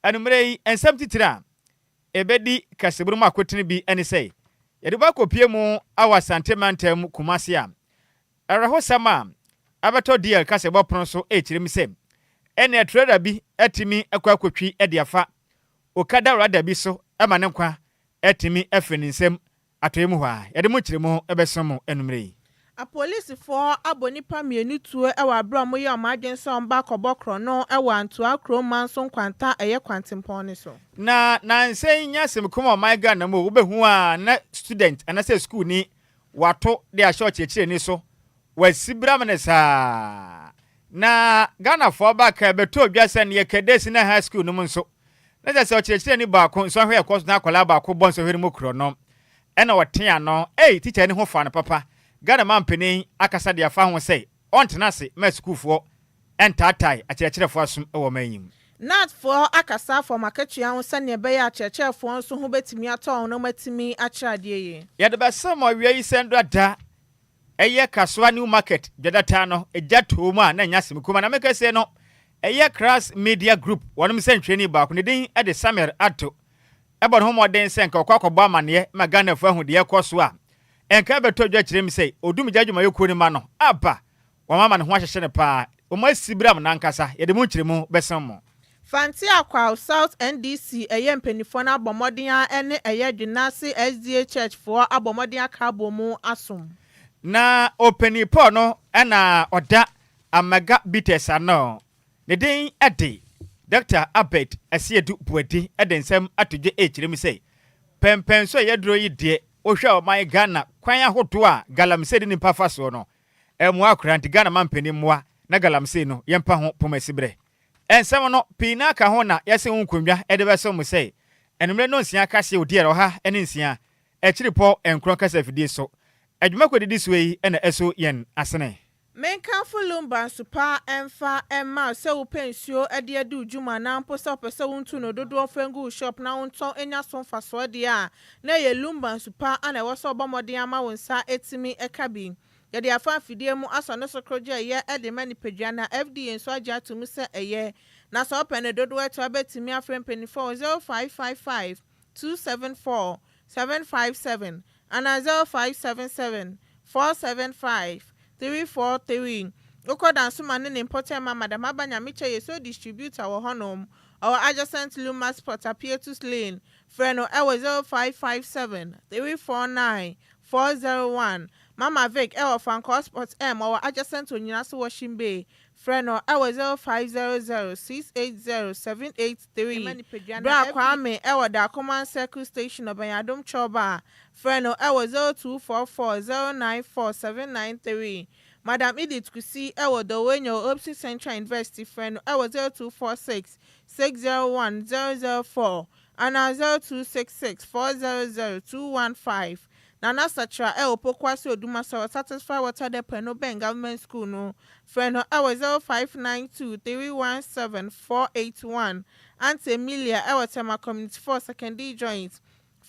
Anwummerɛ yi, nsɛm titire a ɛbɛdi kasabunu mu akotene bi ne sɛ, yɛde wo akɔpue mu wɔ Asante mantam Kumase a, awerɛhosɛm a abɛtɔ DL kasabɔ pono so rekyerɛ mu sɛ, ɛnneɛ trailer bi atumi akɔ akɔtwi de afa Okada rada bi so ma ne nkwa atumi afiri ne nsam atɔeɛ mu hɔ a. Yɛde mo nkyerɛmu bɛsom mo anwummerɛ yi. Apolisifoɔ abɔ nnipa mmienu tuo wɔ aberɛ a wɔyɛɛ wɔn adwene sɛ wɔba akɔbɔ korɔno wɔ Antoa kurom Manso Nkwanta a ɛyɛ kwantempɔn no so. Na nansa yi nyɛ asɛm kuma ɔman Ghana mu o, wobɛhu a na student anasɛ sukuuni wato de ahyɛ ɔkyerɛkyerɛni so, wasi bra mene saa. Na Ghanafoɔ ba ka ɛbɛtɔɔ dwa sɛ neɛ Kɛdɛ Senior High School no mu nso, na kyerɛ sɛ ɔkyerɛkyerɛni baako nsɔhwɛ a ɛkɔ so na akwadaa baako bɔ nsɔhwɛ no mu korɔno ɛna ɔte ano, ei tikya ni ho fa no papa. Ghana manpanin akasa de afa ho sɛ ɔntena ase ma asukuufoɔ ntaatae akyerɛkyerɛfoɔ asom wɔ ɔman yi mu. NAT foɔ akasa afa wɔn akatua ho sɛdeɛ ɛbɛyɛ a akyerɛkyerɛfoɔ nso ho bɛtumi atɔ wɔn na wɔatumi akyerɛ adeɛ yie. Yɛde bɛsɛ mo awia yi sɛ ndora da ɛyɛ Kasoa New Market dwadataa no gya too mu a na ɛnyɛ asɛm kuma na meka sei no ɛyɛ Kras Media Group wɔnom sɛntwerɛni baako ne din de Samir Addo ɛbɔ ne ho mmɔden sɛ nka ɔkɔ akɔbɔ amaneɛ ma Ghanafoɔ ahu deɛ ɛkɔ so a nka ɛbɛtɔ dwa kyerɛ mu sɛ odumgya adwumayɛkuo no ma no aba wɔn ama ne ho ahyehye no paa wɔn asi bram no ankasa yɛde mu nkyerɛmu bɛsɛn mo. Fante Akwao South NDC ɛyɛ mpaninfoɔ no abɔ mmɔden ara ɛne ɛyɛ Dwenase SDA Church foɔ abɔ mmɔden aka abɔ mu asom. Na ɔpanin Paul no na ɔda Amaga Bitters ano. Ne din de Dɔkta Albert Asiedu Boadi de nsɛm ato dwa rekyerɛ mu sɛ, pɛnpɛnso a yɛaduro yi deɛ, wohwɛ ɔman Ghana kwan ahodoɔ a galamsey de nnipa fa soɔ no, ɛmmoa koraa nti Ghana mampanin mmoa na galamsey no yɛmpa ho poma siberɛ. Nsɛm no, pii no ara ka ho na yɛasi ho nkonnwa de bɛsom mo sɛ anwummerɛ nnɔnsia kaseɛ odiɛr 106 akyiripɔ nkorɔn kasafidie so. Adwuma kɔ didi soɔ yi na ɛso yɛn asene. Menkamfo Lumba nsu pa mfa mma wo sɛ wopɛ nsuo de adi wo dwuma anaa mpo sɛ wopɛ sɛ wontu no dodoɔ fa ngu wo shop na wontɔn nya so mfasoɔ deɛ a, na ɛyɛ Lumba nsu pa na ɛwɔ sɛ wobɔ mmɔden ama wo nsa atumi ka bi. Yɛde afa afidie mu asɔ ne so korogye a ɛyɛ de ma nipadua na FDA nso agye ato mu sɛ ɛyɛ. Na sɛ wopɛ no dodoɔ a wobɛtumi afrɛ mpaninfoɔ wɔ 0555 274 757 anaa 0577 475 343. Wokɔ Dansoma ne ne mpɔtam a, Madam Aba Nyamekyɛ yɛ sole distributor wɔ hɔnom. Ɔwɔ adjacent Luma Spot, Apietus Lane. Frɛ no wɔ 0557 349 401. Mama Vic wɔ Fankor Spot M, ɔwɔ adjacent Onyinaso Washing Bay. Frɛ no wɔ 0500 680 783. Bra Kwame wɔ Darkoman Circle Station, Ɔbɛnyadom Chɔba. Frɛ no wɔ 0244 094 793. Madam Edith Kusi wɔ Dɔwenyo Opsi Central University. Frɛ no wɔ 0246 601 004 anaa 0266 400 215. Nana Satra wɔ Pokuase Odumasa wɔ Satisfy Water Depot no bɛn Government School no. Frɛ no wɔ 0592 317 481. Auntie Emilia wɔ Tema Community 4 Sekondi Joint.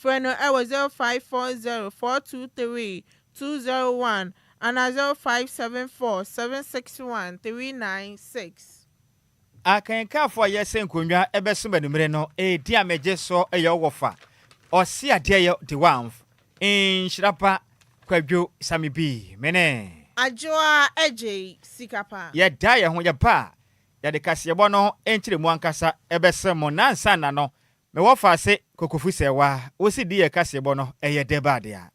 Frɛ no wɔ 0540 423 201 anaa 0574 761 396. Akenkanfo a yɛsɛ nkonnwa bɛsom anwummere no, edin a megye so yɛ Ɔwɔfa, Ɔse adeɛ yɛ de wanf, Nhyira pa, Kwadwo Sami bi, me ne. Adwoa Adjei sika pa. Yɛda yɛn ho yɛba a, yɛde kaseɛbɔ no nkyerɛmu ankasa bɛsrɛ mo. Na ansa na no, me wɔfa ase Kokofu Sɛɛwa, wosi di yɛ kaseɛbɔ no ɛyɛ dɛ ba adeɛ a.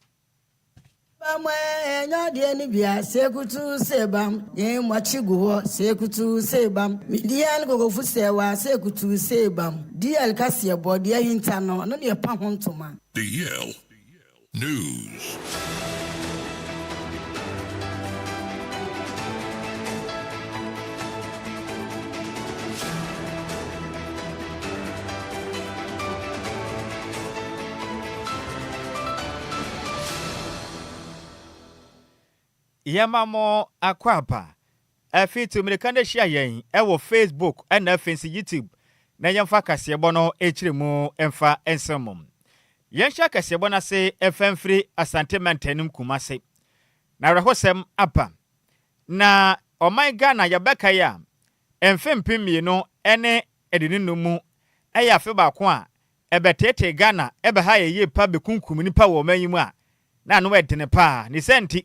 Bam ɛ nyɛ adeɛ no bia sekutu se bam yɛn moakye gu hɔ sekutu se bam me deɛ no kokofu sɛ wa sekutu se bam DL kaseɛ bɔ deɛ ahinta no ɔno ne ɛpa ho ntoma. DL News. Yɛma mo akwaaba. Afei tu mmirika na hyia yɛn wɔ Facebook na afei nso YouTube na yɛmfa kaseɛbɔ no nkyerɛmu mfa nsɛm mu. Yɛnhyɛ kaseɛbɔ no ase mfa mfiri Asante Mantanim Kumase. Na awerɛhosɛm aba. Na ɔman Ghana yɛbɛkae a, mfe 2025 mu yɛ afe baako a ɛbɛteetee Ghana, ɛbɛha yɛ yie pa bɛkunkum nnipa wɔ ɔman yi mu a na ano ɛdene paa. Ne sɛ nti,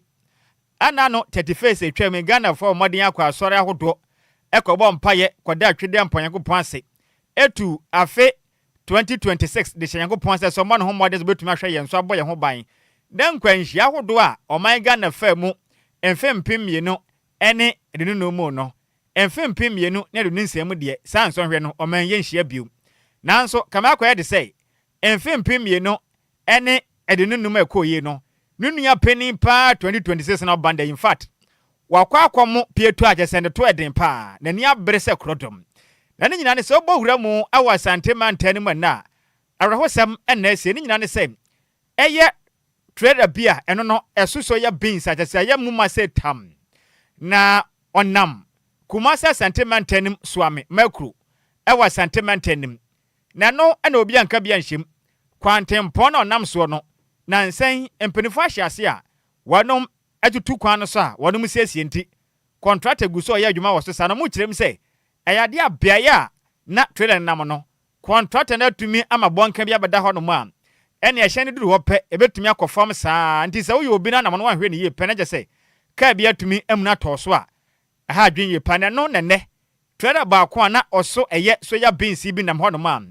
ana no 31st atwam yi, Ghanafoɔ a mmɔden akɔ asɔre ahodoɔ ɛkɔbɔ mpayɛ kɔda atwedeɛ mpa Nyankopɔn ase etu afe 2026 de hyɛ Nyankopɔn sɛ sɛ ɔmmɔ ne ho mmɔden sɛ obɛtumi ahwɛ yɛn so abɔ yɛn ho ban na nkwanhyia ahodoɔ a ɔman Ghana faa mu mfe 2025 mu no, mfe 2026 mu deɛ, saa nsɔhwɛ no ɔman yɛnhyia bio. Nanso kama akɔyɛ de sɛ mfe 2025 ɛkɔɔ yie no, ne nua panin paa 2026 na ɔba da. In fact, wakɔ akɔmo pieto a kyɛ sɛ ne to ɛden paa, n'ani abere sɛ korɔdɔm. Na ne nyinaa ne sɛ wobɔ wura mu awɔ Asante mantam no mu ɛna a awerɛhosɛm ɛna asie. Ne nyinaa ne sɛ ɛyɛ trailer bi a ɛno no ɛso soya beans a kyɛ sɛ ɛyɛ muma sɛ tam na ɔnam Kumasi Asante mantam no Suame Makuro ɛwɔ Asante mantam no mu. Na ɛno ɛna obi anka bi anhyɛm kwantempɔn na ɔnam soɔ no na nsɛn mpanimfoɔ ahyɛ ase a wɔnom atutu kwan no so a wɔnom siesie, nti contractor gu so a ɔyɛ adwuma wɔ so saa na ɔmo kyerɛ mu sɛ ɛyɛ adeɛ a beaeɛ a na trailer no nam no, contractor no atumi ama bɔnka bi abɛda hɔ nom a ɛne ɛhyɛn no duru hɔ pɛ ɛbɛtumi akɔ fam saa. Nti sɛ woyɛ obi no anam no wanhwɛ ne yie pɛ na kyɛ sɛ kaa bi atumi amuna atɔ so a, ɛha adwene yie pa. Na ɛno nɛnɛ trailer baako a na ɔso ɛyɛ soya beans bi nam hɔ nom a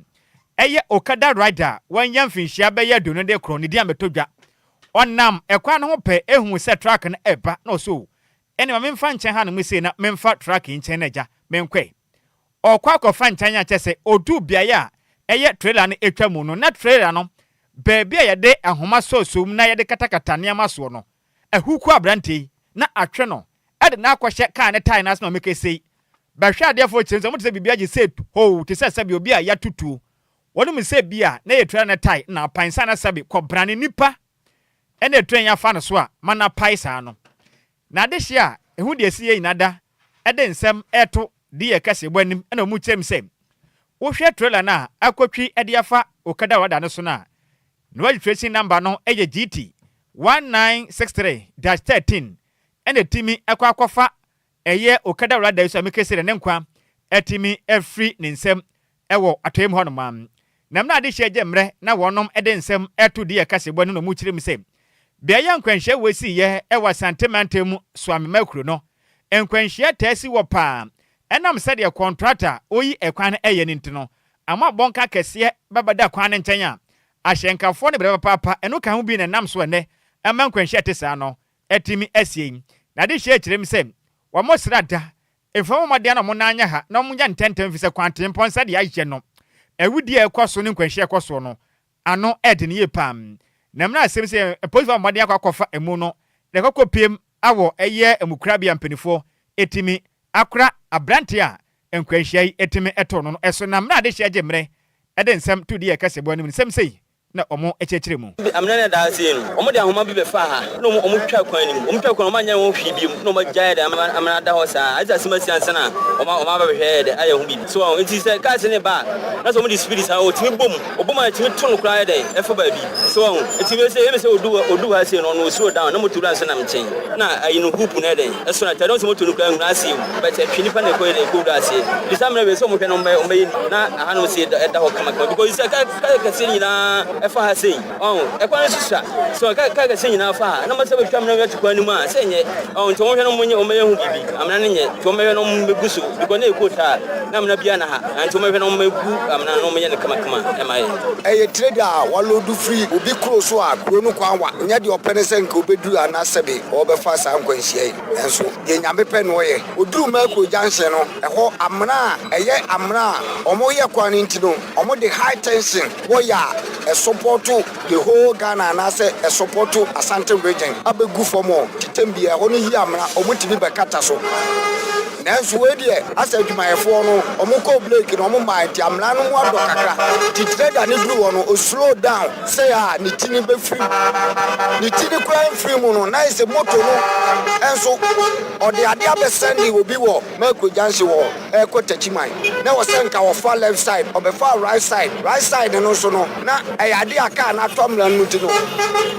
ɛyɛ okada rider a wɔanya mfinhyia bɛyɛ 20 de korɔ ne di amɛtɔ dwa, ɔnam ɛkwan no ho pɛ ehu sɛ truck no ɛba na ɔso ɛne ma memfa nkyɛn ha nom sei na memfa truck yi nkyɛn na agya menkɔe. Ɔkɔ akɔfa nkyɛn a kyɛ sɛ ɔduu beaeɛ a ɛyɛ trailer no atwa mu no, na trailer no baabi a yɛde ahoma sɔɔsɔm na yɛde katakata nneɛma soɔ no ahuku aberante yi na atwe no ɛde n'akɔhyɛ kaa ne tae n'ase. Na ɔmeka sei bɛhwɛ adeɛfoɔ kyerɛ sɛ ɔmo te sɛ biribi agye sɛ hoo te sɛ sɛbi obi a yɛatotuo wɔn mu sɛ bi a na yɛ trailer ne tae na apan sa na sɛbi kɔbrane nipa ɛna etrain afa no so a ma na pae saa no. Na adehye a ehu deɛ esi yɛ nyinaa da ɛde nsɛm ɛto di yɛ kɛse bɔ anim ɛna ɔmo kyerɛ mu sɛ wohwɛ trailer no a akɔtwi ɛde afa okada wada no so no a, ne registration number no ɛyɛ GT 1963-13 ɛna etimi ɛkɔ akɔfa ɛyɛ okada wada yi so a meka sɛ ne nkwa ɛtumi afiri ne nsam ɛwɔ atɔeɛ mu hɔnom a nam na adehyeɛ gye mmerɛ na wɔnom ɛde nsɛm ɛto di yɛ kɛse bɔ anim na ɔmo kyerɛ mu sɛ beaeɛ nkwanhyia wɔ si yɛ ɛwɔ Asante mantam mu Suame Makuro no, nkwanhyia taa si wɔ paa ɛnam sɛdeɛ contractor oyi ɛkwan no ɛyɛ no nti no ama bɔnka kɛseɛ bɛbɛda kwan no nkyɛn a ahyɛnkafoɔ no brɛ papaapa. Ɛno ka ho bi na ɛnam so ɛnɛ ɛma nkwanhyia te saa no ɛtumi asie yi. Na ade hyɛ kyerɛ mu sɛ wɔn sra da mfam mmɔden na wɔn nan nyɛ ha na wɔn nyɛ ntɛntɛm fi sɛ kwantempɔn sɛdeɛ ayɛ no, awudie a ɛkɔ so ne nkwanhyia ɛkɔ soɔ no ano ɛde ne yie paa. Na mmerɛ asɛm sɛ apolisifoɔ mmɔden akɔ akɔfa emu no na ɛkɔkɔ piem awɔ ɛyɛ emukurabea mpanimfoɔ etimi akora aberante a nkwanhyia yi etimi ɛtɔ no no ɛso. Na mmerɛ adehyɛ gye mmerɛ ɛde nsɛm to di yɛ kɛse bɔ anim nsɛm sei na ɔmo akyerɛkyerɛ mu. Amena no da ase no, ɔmo de ahoma bi bɛfa ha na ɔmo twa kwan no mu. Ɔmo twa kwan, ɔmo anyɛ ho hwee biom na ɔmo agyae dɛ amena da hɔ saa. Agye asɛm asi ansa na ɔmo aba bɛhwɛ yɛ dɛ ayɛ ho biribi so wɔn. Nti sɛ cars ne ba a, na sɛ ɔmo de speed saa, ɔtumi bom, ɔbom a ɛtumi to no koraa yɛ dɛ ɛfa baabi so wɔn. Nti wei sɛ yɛmɛ sɛ odu ha sei no, ɔno slow down na moto wura nso nam nkyɛn na ayi no hoop no yɛ dɛ ɛso na tɛdɔn sɛ moto no koraa nwura ase o, but ɛtwe nipa na ɛkɔ yɛ dɛ ɛkɔ wura aseɛ. Nti saa mmerɛ wei sɛ ɔmo hwɛ no, ɔmo bɛyɛ na ahanom sei ɛda hɔ kamakama because sɛ kaa kɛseɛ nyinaa ɛfa ha sei ɔn ɛkwan no so sua so kaa kɛseɛ nyinaa fa ha na mo sɛ bɛtwa amena wi ato kwan no mu a sɛ nyɛ ɔn. Nti wɔn hwɛ no, wɔn bɛyɛ ho biribi. Amena no nyɛ, nti wɔn bɛhwɛ no, wɔn bɛgu so because ne ɛkɔ taa na amena bia na ha, nti wɔn bɛhwɛ no, wɔn bɛgu amena no, wɔn yɛ no kamakama ɛma yɛ. Ɛyɛ trailer a waload firi obi kuro so a kuro no kwan wa nyɛ deɛ ɔpɛ ne sɛ nka obɛduru anaasɛ bi ɔbɛfa saa nkwanhyia yi. Nanso deɛ Nyame pɛ no ɔyɛ. Ɔduru Mercury junction no, ɛhɔ amena a ɛyɛ amena a ɔmoyɛ kwan no nti no, ɔmo de high tension wɔyɛ a ɛsupport the whole Ghana anaasɛ ɛsupport Asante Region abɛgu fam hɔ titam bia ɛhɔ no yi amena ɔmo tumi bɛkata so. Nanso wei deɛ, asɛ adwumayɛfoɔ no ɔmo kɔ break no ɔmo maa nti amena no mu adɔ kakra, nti trailer ne duru hɔ no, o slow down sɛ a ne ti ne bɛfiri mu, ne ti ne koraa mfiri mu no na yɛ sɛ moto no ɛnso ɔde adeɛ abɛsɛnde obi wɔ Mercury junction wɔ ɛkɔ Takyiman na wɔ sɛ nka wɔfa left side, ɔbɛfa right side. Right side no nso no na ɛyɛ adeɛ a kaa no atɔ amena no mu, nti no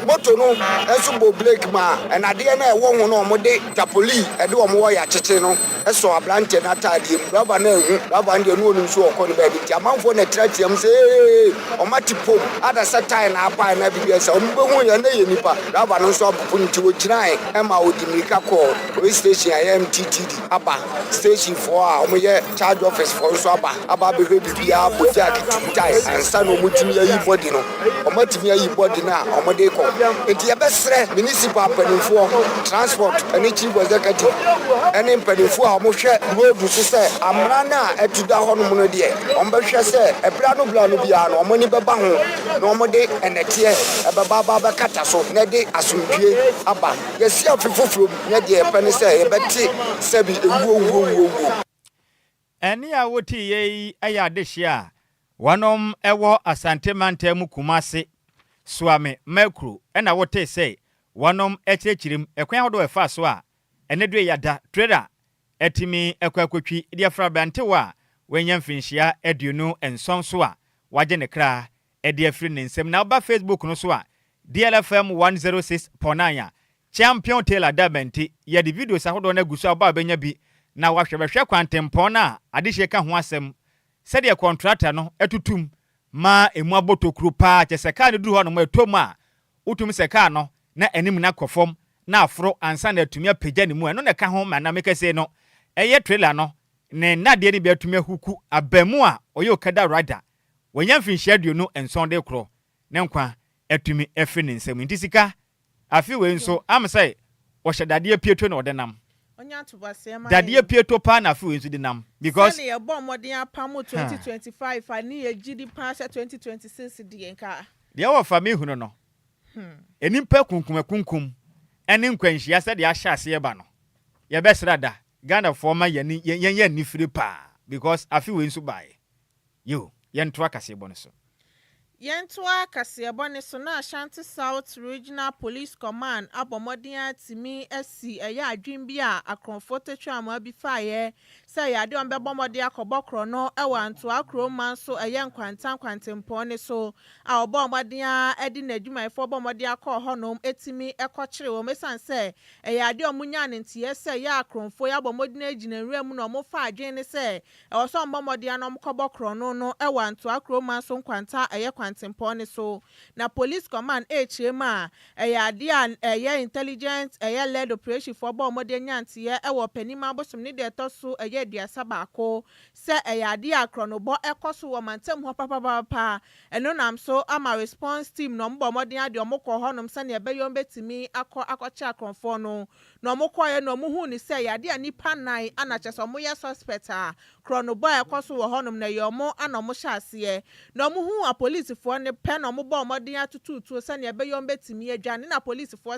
moto no nso bɔ brake ma ɛnadeɛ no a ɛwɔ ho no ɔmo de tapoli ɛde ɔmo wɔ yɛ akyekyere no ɛso. Wɔsɔ aberanteɛ no ataadeɛ mu. Driver no anhu. Driver no deɛ na ɔnim sɛ ɔrekɔ ne baabi nti amanfoɔ na ɛteateam sɛ eeii wɔate pom. Ada sɛ tae na apae anaa biribi a sɛ wɔbɛhu yɛn na ɛyɛ nnipa. Driver no nso apopo no nti ɔgyinae ma ɔde mmirika kɔɔ police station a ɛyɛ MTTD aba. Station foɔ a wɔyɛ charge office foɔ nso aba aba abɛhwɛ biribiara abɔ jack tu tae ansa na wɔtumi ayi body no. Wɔatumi ayi body no a wɔde rekɔ. Nti yɛbɛsrɛ municipal mpanimfoɔ, transport ne chief executive ne mpanimfoɔ a wɔhwɛ road so sɛ amena no a atu da hɔnom no deɛ, wɔbɛhwɛ sɛ ɛberɛ ano berɛ ano biara no wɔn ani bɛba ho na wɔde nnɛteɛ ɛbɛba aba abɛkata so na ɛde asomdwie aba. Yɛasi afe foforɔ mu na deɛ yɛpɛ ne sɛ yɛbɛte sɛbi ewuo wuo wuo wuo. Ɛnne a woteeɛ yi yɛ adehyeɛ a wɔnom wɔ Asante mantam mu Kumase, Suame, Makuro na wotee sɛ wɔnom kyerɛkyerɛ mu ɛkwan ahodoɔ a ɛfaa so a ɛnɛ due yada trailer atumi akɔ akɔtwi de afra aberantewa a wanya mfirinhyia 27 so a wagye ne kra de afiri ne nsam. Na woba Facebook no so a DLFM 106.9 a Champion Taylor da abɛnti yɛde videos ahodoɔ no agu so a woba a wobɛnya bi na wahwɛ. Bɛhwɛ kwantempɔn no a adehyeɛ ka ho asɛm sɛdeɛ kɔntrata no atutum ma ɛmu abɔ tokuro paa kyɛ sɛ kaa no duru hɔ nom ɛtɔ mu a wotumi sɛ kaa no na anim no akɔ fam na aforo ansa na atumi apagya ne mu. Ɛno na ɛka ho ma na meka sei no ɛyɛ trailer no ne nnadeɛ no bi atumi ahuku aba mu a ɔyɛ okada rider wanya mfinhyia 27 de korɔ ne nkwa atumi afiri ne nsam. Nti sika afe wei nso am sɛ wɔhyɛ dadeɛ pieto na ɔde nam. Ɔnya ntoboaseɛ ma dadeɛ yɛn. Pieto paa na afe wei nso de nam because Sɛne yɛbɔ mmɔden apam 2025 a ne yɛgye di paa sɛ 2026 deɛ nka. Deɛ wɔfa me hunu no, nnipa kunkum akunkum ne nkwanhyia sɛdeɛ ahyɛ aseɛ ba no, yɛbɛsrɛ da Ghanafoɔ ma yɛni yɛn yɛ anifire paa because afe wei nso baeɛ yo. Yɛntoa kaseɛbɔ no so. Yɛntoa kaseɛbɔ ne so na Ashanti South Regional Police Command abɔ mmɔden atumi asi ɛyɛ adwene bi a akorɔmfoɔ tɛtwamoa bi faeɛ sɛ ɛyɛ adeɛ a wɔbɛbɔ mmɔden akɔbɔ korɔ wɔ Antoa kurom nso ɛyɛ Nkwanta nkwantempɔn ne so a ɔbɔ mmɔden a de n'adwumayɛfoɔ bɔ mmɔden akɔɔ hɔnom etumi ɛkɔkyere wɔn, esiane sɛ ɛyɛ adeɛ a wɔn nyaa ne nteɛ sɛ ɛyɛ akorɔmfoɔ yi abɔ mmɔden agyina nwura mu na wɔn fa adwene ne sɛ ɛwɔ sɛ wɔn bɔ mmɔden na wɔn kɔbɔ korɔ no wɔ Antoa kurom nso Nkwanta ɛyɛ kwantempɔn ne so. Na Police Command ɛrekyerɛ mu a ɛyɛ adeɛ a ɛyɛ intelligent ɛyɛ led operation foɔ bɔ mmɔden nya nteɛ ɛwɔ panim abosom ne deɛ ɛtɔ so ɛyɛ 31 sɛ ɛyɛ adeɛ a korɔnobɔ ɛkɔ so wɔ mantam hɔ papapapa. Ɛno nam so ama response team na ɔmo bɔ mmɔden adeɛ ɔmo kɔ hɔnom sɛnea ɛbɛyɛ ɔmo bɛtumi akɔ akɔkyɛ akorɔmfoɔ no. Na ɔmo kɔɛ na ɔmo hu ne sɛ ɛyɛ adeɛ a nipa nnan ana kyɛ sɛ ɔmo yɛ suspect a korɔnobɔ a ɛkɔ so wɔ hɔnom na ɛyɛ ɔmo ana ɔmo hyɛ aseɛ. Na ɔmo hu apolisifoɔ ne pɛ na ɔmo bɔ mmɔden atututuo sɛnea ɛbɛyɛ ɔmo bɛtumi adwane. Na apolisifoɔ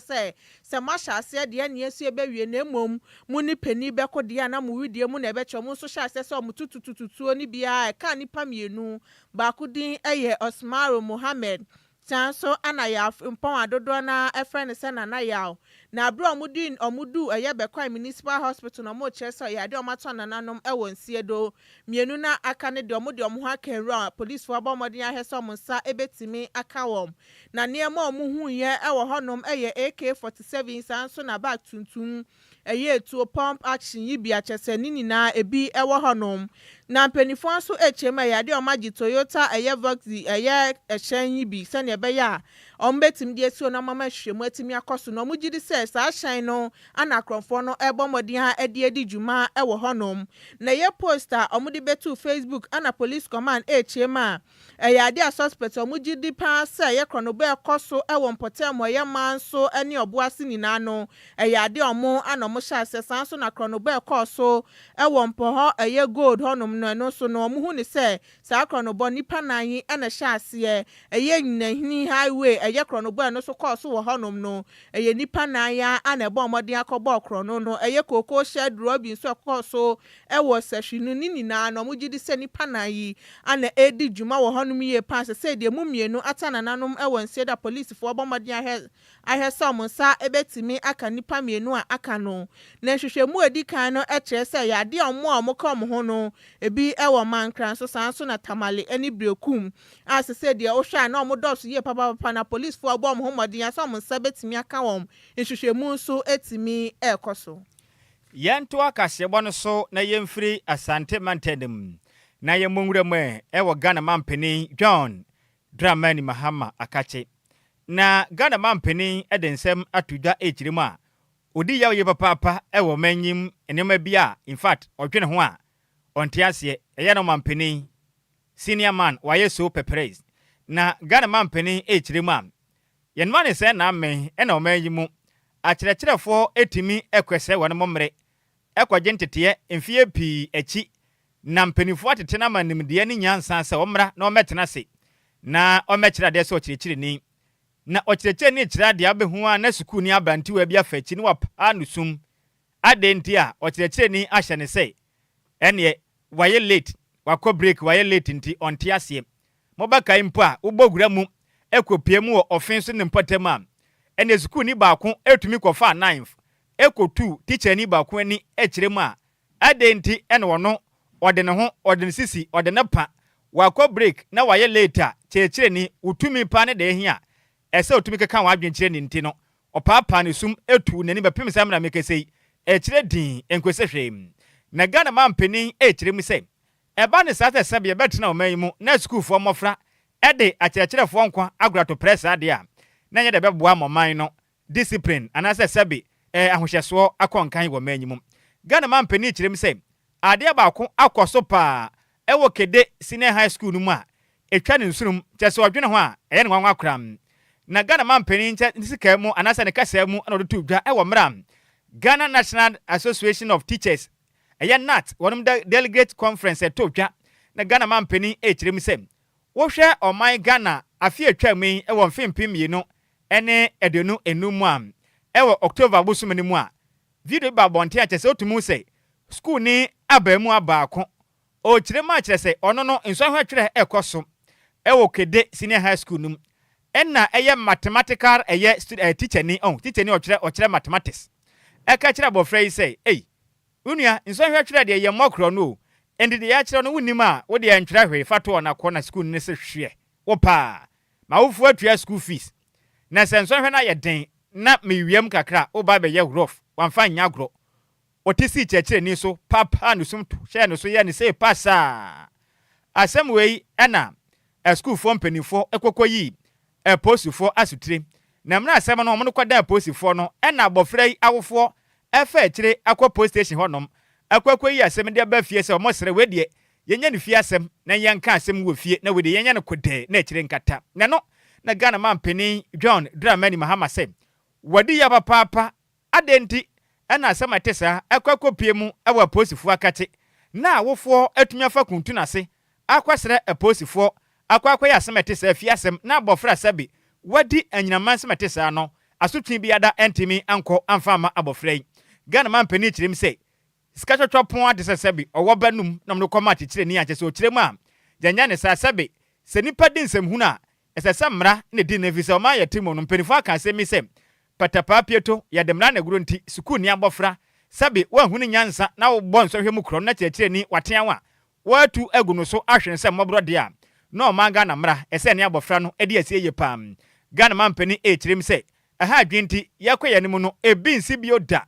sɛ mo ahyɛ aseɛ deɛ nea esi ɛbɛwie na emom mo ne panin bɛkɔ deɛ a na mo widie mu na ɛbɛkyɛ. Ɔmo nso hyɛ aseɛ sɛ ɔmo tutututuo ne biara ɛka nipa mmienu. Baako din ɛyɛ Osmaro Mohammed, saa nso ana yɛ mpɔn adodoɔ na ɛfrɛ no sɛ Nana Yaw. Na abere a ɔmo di ɔmo du ɛyɛ Bɛkwan Municipal Hospital na ɔmo kyerɛ sɛ ɔyɛ adeɛ a ɔmo atɔ nananom ɛwɔ nsie do. Mmienu na aka ne deɛ ɔmo de ɔmo ho aka nwura a polisifoɔ abɔ mmɔden ahwɛ sɛ ɔmo nsa ebetumi aka wɔn. Na nneɛma a ɔmo hu yɛ ɛwɔ hɔnom ɛyɛ AK 47, saa nso na bag tuntum ɛyɛ etuo pump action yi bi akyɛ sɛ ne nyinaa ebi ɛwɔ hɔnom. Na mpanimfoɔ nso akyerɛ mu ɛyɛ adeɛ a wɔn agye Toyota ɛyɛ Voxy ɛyɛ ɛhyɛn yi bi sɛnea ɛbɛyɛ a wɔn bɛtumi de esi hɔ na wɔn ama nhwehwɛmu atumi akɔ so. Na wɔn gye di sɛ saa hyɛn no ana akorɔmfoɔ no ɛrebɔ mmɔden a ɛde adi dwuma ɛwɔ hɔnom. Na ɛyɛ post a wɔde bɛtu Facebook ana Police Command ɛrekyerɛ mu a ɛyɛ adeɛ a suspect a wɔn gye di paa sɛ ɛyɛ korɔnobɔ ɛkɔ so ɛwɔ mpɔtam ɛyɛ mmaa nso ɛne ɔboase nyinaa no ɛyɛ adeɛ a wɔn ana wɔn hyɛ aseɛ. Saa nso na korɔnobɔ ɛkɔɔ so ɛwɔ mpɔhɔ ɛyɛ gold hɔnom no, ɛno nso no wɔn hu ne sɛ saa korɔnobɔ nipa nan yi ɛna ɛhyɛ aseɛ. Ɛyɛ Nyinahini Highway ɛyɛ korɔnobɔ ɛno nso kɔɔ so wɔ hɔnom no, ɛyɛ nipa nan ya ana ɛbɔ ɔmɔden akɔbɔ korɔno no. Ɛyɛ cocoa shed robbery nso ɛkɔɔ so ɛwɔ Sɛhwi no ne nyinaa no, wɔn gye di sɛ nipa nan yi ana ɛredi dwuma wɔ hɔnom yie paa sɛ deɛ mu mmienu ata nananom ɛwɔ nsie da. Polisifoɔ bɔ mmɔden ahwɛ sɛ wɔn nsa ɛbɛtumi aka nipa mmienu a aka no. Na nhwehwɛmu a edi kan no ɛkyerɛ sɛ yadeɛ a wɔn a wɔka wɔn ho no ebi ɛwɔ Mankran so, saa nso na Tamale ɛne Brekum a sɛ deɛ wohwɛ a na wɔn dɔɔso yie papapapa. Na polisifoɔ bɔ wɔn ho mmɔden asɛ wɔn nsa bɛtumi aka wɔn. Nhwehwɛmu nso ɛtumi ɛrekɔ so. Yɛntoa kaseɛbɔ no so na yɛmfiri Asante mantam no mu na yɛmmɔ nwura mu ɛ wɔ Ghana mampanin John Dramani Mahama akakye. Na Ghana mampanin de nsɛm ato dwa rekyerɛ mu a, ɔdi yaw yie papaapa wɔ ɔman yi mu nneɛma bi a infact ɔdwene ho a ɔnte aseɛ. Ɛyɛ na ɔmampanin, senior man, wayɛ so pɛprɛs. Na Ghana mampanin rekyerɛ mu a, Yɛn mma ne sɛɛ na amen na ɔman yi mu akyerɛkyerɛfoɔ tumi kɔsɛe wɔn mmere kɔgye nteteɛ mfeɛ pii akyi na mpaninfoɔ atete no ama nimdeɛ ne nyansa sɛ ɔmmra na ɔmmɛtena ase na ɔmmɛkyerɛ adeɛ sɛ ɔkyerɛkyerɛni. Na ɔkyerɛkyerɛni rekyerɛ adeɛ a wobɛhu ara na sukuuni aberantewa bi afa akyi na wapaa no sum. Adɛn nti a ɔkyerɛkyerɛni ahyɛ no sɛ ɛneɛ wayɛ late, wakɔ break wayɛ late nti ɔnte aseɛ. Mobɛkae mpo a, wobɔ wura mu kɔpue mu wɔ ɔfe so ne mpɔtam a, ɛnneɛ sukuuni baako tumi kɔfaa knife kɔtuu tikyani baako ani kyerɛ mu a, adɛn nti na ɔno ɔde ne ho, ɔde ne sisi, ɔde ne pa, wakɔ break na wayɛ late a, kyerɛkyerɛni, wo tumi paa ne deɛ ɛhia a ɛsɛ wotumi keka w'adwene kyerɛ no nti no, ɔpaapaa ne sum tuu n'ani bɛpem saa mmerɛ a mekasa yi, ɛkyerɛ dinn, ɛnkɔsi hwee. Na Ghana manpanin rekyerɛ mu sɛ, Ɛba no saa sɛ sɛbe yɛbɛtena ɔman yi mu na sukuufoɔ mmɔfra de akyerɛkyerɛfoɔ nkwa agorɔ ato prɛ saa deɛ a, na ɛnyɛ deɛ ɛbɛboa ma ɔman no discipline anaasɛ sɛbe ahohyɛsoɔ akɔ nkan wɔ ɔman yi mu. Ghana manpanin kyerɛ mu sɛ adeɛ baako akɔ so paa wɔ Kede Senior High School no mu a ɛtwa ne nsonom, kyerɛ sɛ ɔdwene ho a ɛyɛ no nwanwa koraa. Na Ghana manpanin nkyɛ ne sika mu anaasɛ ne kasaa mu na ɔde too dwa wɔ mmerɛ a Ghana National Association of Teachers Ɛyɛ nat wɔnom delegate conference ɛtoo dwa na Ghana manpanin ɛrekyerɛ mu sɛ wohwɛ ɔman Ghana afe a ɛtwaa mu yi wɔ mfe 2025 mu a ɛwɔ October bosome no mu a video bi ba abɔnten a kyerɛ sɛ wotumi hu sɛ sukuuni abaamua baako ɔrekyerɛ mu a kyerɛ sɛ ɔno no nsɔhwɛ twerɛ ɛrekɔ so ɛwɔ Kede Senior High School no mu ɛna ɛyɛ mathematical ɛyɛ stu tikyani ɔho tikyani ɔkyerɛ ɔkyerɛ mathematics ɛka kyerɛ abɔfra yi sɛ ei Wo nua, nsɔhwɛ twerɛ deɛ yɛmmɔ korɔ no o, enti deɛ yɛakyerɛ no wonnim a, wo deɛ ntwerɛ hwee, fa to hɔ na kɔ na sukuuni no se hweɛ, wo paa, m'awofoɔ atua school fees, na sɛ nsɔhwɛ no ayɛ den na mewiam kakra a, woba abɛyɛ rough, wamfa anyɛ agorɔ. Ɔte sii kyerɛkyerɛni so paapaa ne sum to hyɛɛ ne so yɛɛ no sei pasaa. Asɛm wei na asukuufoɔ mpanimfoɔ kɔkɔyii apolisifoɔ asotire. Na mmerɛ asɛm no wɔde kɔdaa apolisifoɔ no na abɔfra yi awofoɔ ɛfa akyire akɔ post station hɔ nom akɔ akɔyi asɛm de aba fie sɛ wɔn srɛ wei deɛ yɛnyɛ no fie asɛm na yɛnka asɛm wɔ fie na wei deɛ yɛnyɛ no kodɛɛ na akyire nkata na ɛno na Ghana manpanin John Dramani Mahama sɛ wadi ya papaapa adɛn nti na asɛm a ɛte saa akɔ akɔpue mu wɔ apolisifoɔ akakye na awofoɔ atumi afa kuntun ase akɔsrɛ apolisifoɔ akɔ akɔyɛ asɛm a ɛte saa fie asɛm na abɔfra sɛbe wadi anyinam nsɛm a ɛte saa no asotwe biada antumi ankɔ amfa amma abɔfra yi. Ghana manpanin kyerɛ mu sɛ sika twɔtwɔ pon ade sɛ sɛbe ɔwɔ ba num na ɔde kɔma akyekyerɛni a kyerɛ sɛ ɔkyerɛ mu a yɛnyɛ no saa sɛbe sɛ nipa di nsɛmhunu a ɛsɛ sɛ mmara na ɛdi no efisɛ ɔman a yɛte mu no mpaninfoɔ aka asɛm yi sɛ patapaa pieto yɛde mmara na ɛgoro nti sukuuni abɔfra sɛbe woanhunu nyansa na wobɔ nsɔhwɛ mu korɔno na kyerɛkyerɛni watea wo a Wɔatu agu no so ahwene sɛ mmɔborɔ deɛ a, na ɔman Ghana mmara ɛsɛ ɛne abɔfra no di asie yie paa. Ghana manpanin rekyerɛ mu sɛ, ɛha adwene nti, yɛrekɔ yɛn anim no, ebi nsi bio da.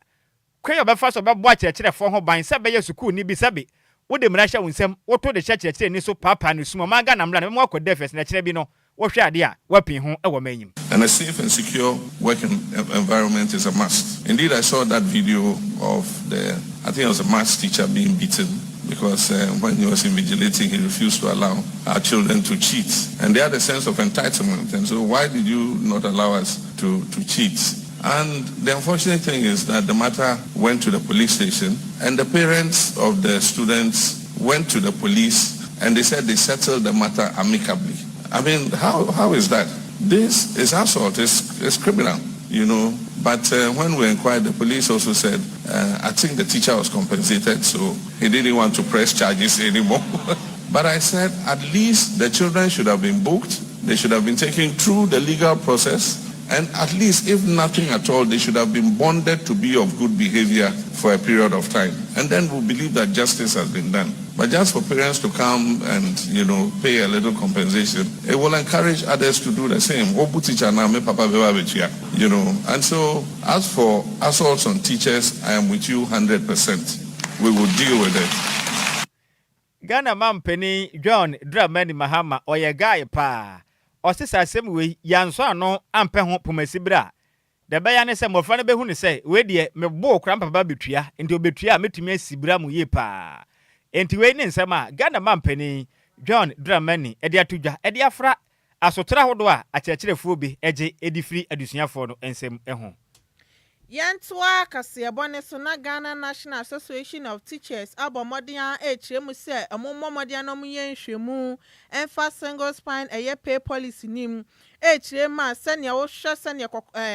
Kwan a ɔbɛfa so bɛbɔ akyerɛkyerɛfoɔ ho ban sɛ ɛbɛyɛ sukuuni bi sɛbe wode mmara hyɛ wo nsam, woto de hyɛ kyerɛkyerɛni so paapaa no sum ɔman Ghana mmara no bɛma woakɔ da afiase na ɛkyena bi no wohwɛ adeɛ a, woapin ho wɔ ɔman yi mu. And a safe and secure work environment is a must. Indeed, I saw that video of the, I think it was a maths teacher being beaten because uh, when he was invigilating, he refused to allow our children to cheat. And they had a sense of entitlement. And so why did you not allow us to, to cheat? And the unfortunate thing is that the matter went to the police station and the parents of the students went to the police and they said they settled the matter amicably. I mean, how, how is that? This is assault, it's, it's criminal, you know. But uh, when we inquired, the police also said, uh, I think the teacher was compensated, so he didn't want to press charges anymore. but I said, at least the children should have been booked. They should have been taken through the legal process. And at least, if nothing at all, they should have been bonded to be of good behavior for a period of time. And then we believe that justice has been done. But just for parents to come and, you know, pay a little compensation, it will encourage others to do the same. Obu teacher na me papa beba betua. And so, as for assaults on teachers, I am with you 100%. We will deal with it. Ghana mampanin John Dramani Mahama, ɔyɛ guy paa. Ɔse sɛ asɛm wei yɛansɔ ano ampɛ ho pomasi berɛ a, da ɛbɛyɛ ne sɛ mmɔfra no bɛhu ne sɛ wei deɛ meboo kora mpapa bɛtua, nti obɛtua a mɛtumi asi bra mu yie paa. Enti wei ne nsɛm a Ghana mampanin John Dramani ɛde ato dwa ɛde afra asotorɔ ahodoɔ a akyerɛkyerɛfoɔ bi gye de firi adesuafoɔ no nsɛm ho. Yɛntoa kaseɛbɔ ne so na Ghana National Association of Teachers abɔ mmɔden a ɛrekyerɛ mu sɛ ɔmo mmɔ mmɔden na ɔmo yɛ nhwɛmu ɛmfa single spine ɛyɛ pay policy nim ɛrekyerɛ mu a sɛnea wohwɛ sɛnea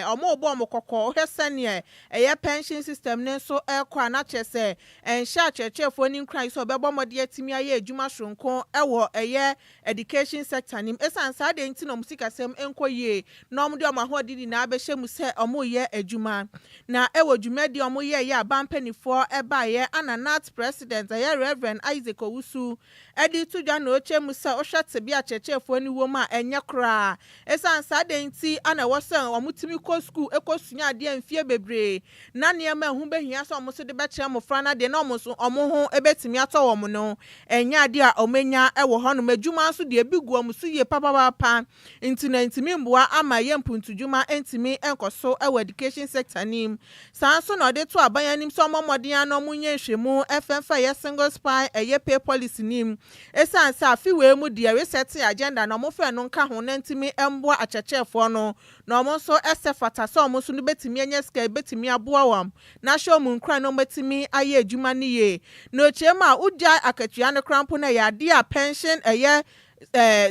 ɔmo bɔ ɔmo kɔkɔ, wohwɛ sɛnea ɛyɛ pension system ne nso ɛrekɔ a, na kyerɛ sɛ ɛnhyɛ akyerɛkyerɛfoɔ ne nkuran sɛ ɔbɛbɔ mmɔden atumi ayɛ adwuma soronko ɛwɔ ɛyɛ education sector nim. Ɛsiane saa deɛ nti na ɔmo sikasɛm nkɔ yie na ɔmo de ɔmo ahoɔden nyinaa bɛhyɛ mu sɛ ɔmo yɛ adwuma. Na ɛwɔ dwumadi a ɔmo yɛ yɛ aban mpanimfoɔ ɛbaeɛ ana GNAT president, ɛyɛ Reverend Isaac Owusu, ɛde to dwa na ɔkyɛ mu sɛ ɔhwɛ tebea akyerɛkyerɛfoɔ no wɔ mu a, ɛnyɛ koraa. Ɛsiane saa deɛ nti ana ɛwɔ sɛ ɔmo tumi kɔ sukuu ɛkɔ sua adeɛ mfie bebree na nneɛma ɛho bɛhia sɛ ɔmo nso de bɛkyerɛ mmɔfra no adeɛ na ɔmo nso ɔmo ho ɛbɛtumi atɔ wɔn no, ɛnyɛ adeɛ a ɔmo anya ɛwɔ hɔnom. Adwuma nso deɛ, ebi gu ɔmo so yie papaapa, nti na ntumi mboa ama ɛyɛ mpuntudwuma ntumi nkɔ so ɛwɔ education sector nim. Saa nso na ɔde to aban anim sɛ ɔmo mmɔden ano ɔmo nyɛ nhwɛmu ɛfɛnfɛ ɛyɛ single spine ɛyɛ pay policy nim, esiane sɛ afi wei mu deɛ, reset agenda na ɔmo fɛ no nka ho na ntumi mboa akyerɛkyerɛfoɔ no na ɔmo nso ɛsɛ fata sɛ ɔmo nso no bɛtumi anya sika bɛtumi aboa wɔn na ahyɛ ɔmo nkuran na ɔmo bɛtumi ayɛ adwuma no yie. Na okyerɛ mu a, wogya akatua no koraa mpo no, ɛyɛ adeɛ a pension ɛyɛ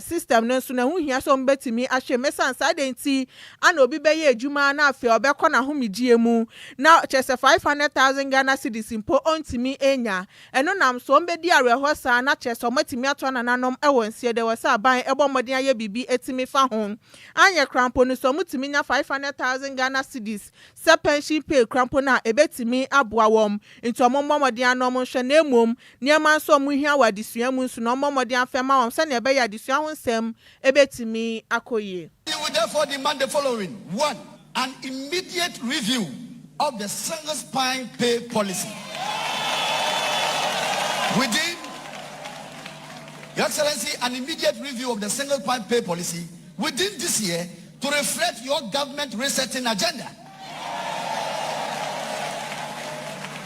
system no nso na ɛho hia sɛ ɔmo bɛtumi ahwɛ mu. Ɛsiane saa de nti ana obi bɛyɛ adwuma na afei ɔbɛkɔ n'ahomegyeɛ mu na kyerɛ sɛ 500,000 Ghana cedis mpo ɔntumi enya. Ɛno nam so ɔmo bɛdi awerɛhɔ saa na kyerɛ sɛ ɔmo atumi ato nananom ɛwɔ nsie de wɔ sɛ aban ɛbɔ mmɔden ayɛ biribi etumi fa ho. Anyɛ krampo no so, ɔmo tumi nya 500,000 Ghana cedis sɛ pension pay krampo no a, ebɛtumi aboa wɔn. Nti ɔmo mmɔ mmɔden ano ɔmo nhwɛ, na emom nneɛma nso ɔmo hia wɔ adesua mu nso na ɔmo mmɔden afɛ ma wɔn sɛnea ɛbɛyɛ adesua ho nsɛm ebɛtumi akɔ yie. We will therefore demand the following. One, an immediate review of the single spine pay policy. Within, Your Excellency, an immediate review of the single spine pay policy within this year to reflect your government resetting agenda.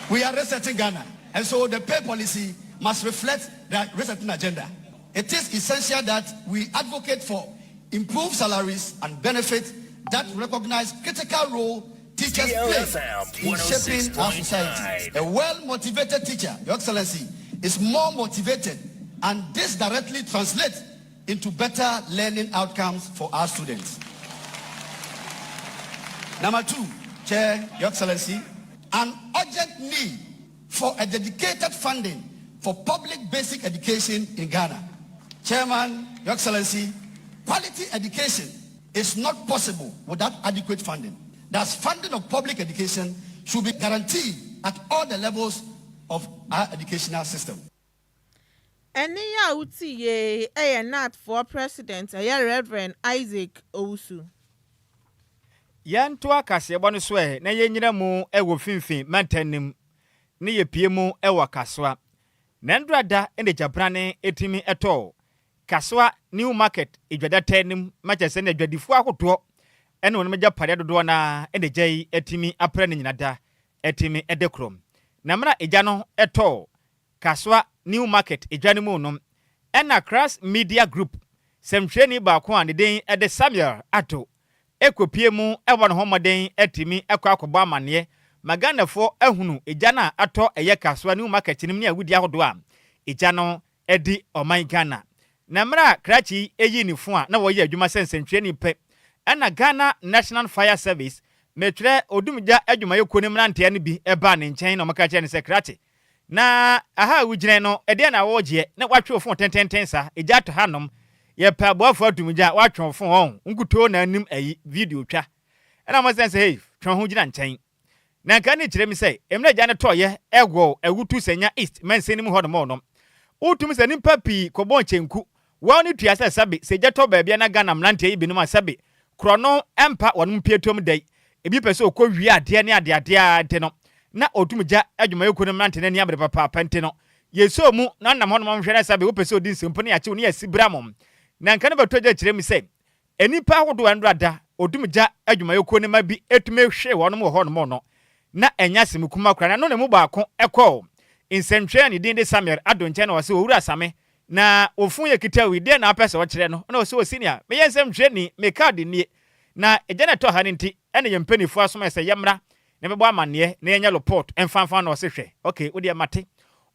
We are resetting Ghana, and so the pay policy must reflect the resetting agenda. It is essential that we advocate for improved salaries and benefits that recognize critical role teachers play in shaping our society. A well-motivated teacher, Your Excellency, is more motivated, and this directly translates into better learning outcomes for our students. Number two, Chair, Your Excellency, an urgent need for a dedicated funding for public basic education in Ghana. Chairman, Your Excellency, quality education is not possible without adequate funding. Thus, funding of public education should be guaranteed at all the levels of our educational system. Ɛne yɛ a wotie yie ɛyɛ GNAT president, ɛyɛ Reverend Isaac Owusu. Yɛnto akaseɛbɔ no so ɛ na yɛnyina mu ɛwɔ finfin mantanim ne yɛpie mu ɛwɔ Kasoa. Na ndora ɛna gyabrane ɛtumi ɛtɔɔ Kasoa New Market edwadata anim makyɛ sɛ na adwadifoɔ ahodoɔ ɛne wɔn agyapadeɛ dodoɔ naa ɛna gya yi ɛtumi apra ne nyina da ɛtumi ɛde kurom. Na mmerɛ egya no ɛtɔɔ Kasoa New Market edwa no mu no, ɛna Crass Media Group sɛmtwerɛni baako a ne din ɛde Samuel Ado ekopie mu ɛwɔ ne ho mmɔden ɛtumi ɛkɔ akɔbɔ amanneɛ ma Ghanafoɔ ahunu egya no a atɔ ɛyɛ Kasoa New Market no mu ne awudi ahodoɔ a egya no ɛdi ɔman Ghana. Na mmerɛ a krakye eyi ne fo a na wɔyɛ adwuma sɛ nsɛntwerɛni pɛ, ɛna Ghana National Fire Service, mɛtwerɛ odumgya adwumayɛkuo no mmeranteɛ no bi ɛbaa ne nkyɛn na ɔmaka kyerɛ no sɛ, "Krakye, na aha a wogyina no, ɛdeɛ na wɔregyeɛ na watwe wo fon tententen saa? Egya atɔ hanom, yɛpɛ aboafoɔ atumgya a watwe wo fon ɔn nkutoo na anim ayi video twa." Ɛna mo sɛ hey, twe ho gyina nkyɛn. Na nka ne kyerɛ mi sɛ mmerɛ agya no tɔɔyɛ ɛwɔ Awutu Senya East mansin no mu hɔ nom no, wotumi sɛ nnipa pii kɔbɔ nkyɛnku wɔn ne tua sɛ sɛbe sɛ gya tɔ baabi na Ghana mmeranteɛ yi binom a sɛbe korɔ no ɛmpa wɔn mpietom da yi. Ebi pɛ sɛ ɔkɔ wie adeɛ ne adeadeɛ ara nti no, na odumgya adwumayɛkuo no mmerante no ani abere papaapa nti no, yɛsɔɔ mu na ɔnam hɔnom ɔnhwɛ na sɛbe wopɛ sɛ ɔdi nsɛmpo na yɛakye wo na yɛasi bra mo. Na nka no bɛtɔ gya kyerɛ mu sɛ, nnipa ahodoɔ a nnora da odumgya adwumayɛkuo no ma bi tumi hwee wɔnom wɔ hɔnom no, na ɛnyɛ asɛm kuma koraa. Na ɛno na emu baako kɔɔ nsɛntwerɛ a ne din de Samuel Addo nkyɛn na ɔse, Owura Same, na wo fon yɛ ketewa yi, deɛn na wopɛ sɛ ɔkyerɛ no? Na ɔse, O senior, meyɛ nsɛmtwerɛni, me card nie. Na egya na ɛtɔ ha no nti ɛna yɛn mpaninfoɔ asoma yɛ sɛ yɛmmra na yɛbɛbɔ amanneɛ na yɛnyɛ lopɔt mfa mfa na ɔse hwɛ ok wodeɛ mate.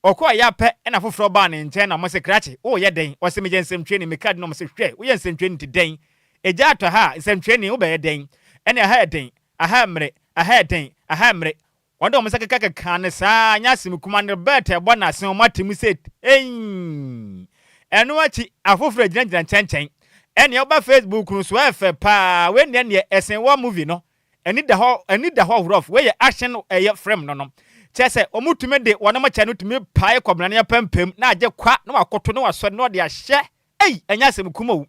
Ɔkɔɔ yɛ apɛ ɛna foforɔ baa ne nkyɛn na wɔse krakye woyɛ dɛn? Ɔse meyɛ nsɛmtwerɛni me card na wɔse hwɛ woyɛ nsɛmtwerɛni nti dɛn? Egya atɔ ha a nsɛmtwerɛni wobɛyɛ dɛn? Ɛne aha yɛ den aha ɛmmere aha yɛ den aha ɛmmere Wɔde wɔn nsa kekakekaa no saa ara, nyɛ asɛm kumaa no, bɛɛt a ɛbɔ n'asen, wɔate mu sɛ eii. Ɛno akyi, afoforo agyinagyina nkyɛnkyɛn. Ɛnea woba Facebook no so, ɛyɛ fɛ paa. Wei deɛ neɛ ɛsen war movie no. Ani da hɔ, ani da hɔ rough. Wei yɛ action ɛyɛ film no no. Kyerɛ sɛ, wɔtumi de wɔn kyɛ no tumi pae kɔbena no apampam na agye kwa na wakoto na wasɔre na ɔde ahyɛ. Ei, ɛnyɛ asɛm kuma o.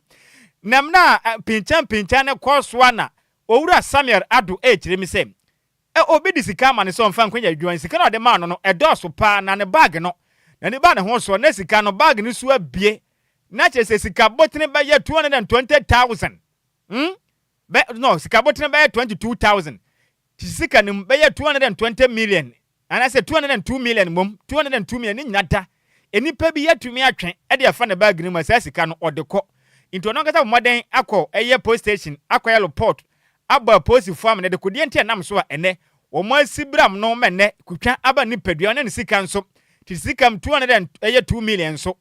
Nam na pinkyanpinkyan no kɔ so a na Owura Samuel Addo rekyerɛ mi sɛ, Ɛ Obi de sika ama no sɛ ɔmfa nkɔyɛ adwuma. Sika no a ɔde maa no no, ɛdɔɔso paa, na ne bag no, n'ani baa ne ho soɔ, na sika no, bag no so abue. Na kyerɛ sɛ sika botene bɛyɛ 220,000. Hmm? Bɛ, no, sika botene bɛyɛ 22,000. Te sika no mu bɛyɛ 220 million, anaasɛ 202 million mmom, 202 million, ne nyina da. Nnipa bi atumi atwe de afa ne bag no mu a saa sika no, ɔde kɔ. Nti ɔno ankasa bɔ mmɔden akɔ ɛyɛ police station, akɔyɛ report, abɔ apolisifo amane dekodeɛ nti a ɛnam so a ɛnnɛ wɔn asi bram no ma ɛnnɛ kutwa aba ne nipadua ne ne sika nso te sika mu 200 and ɛyɛ 2 million nso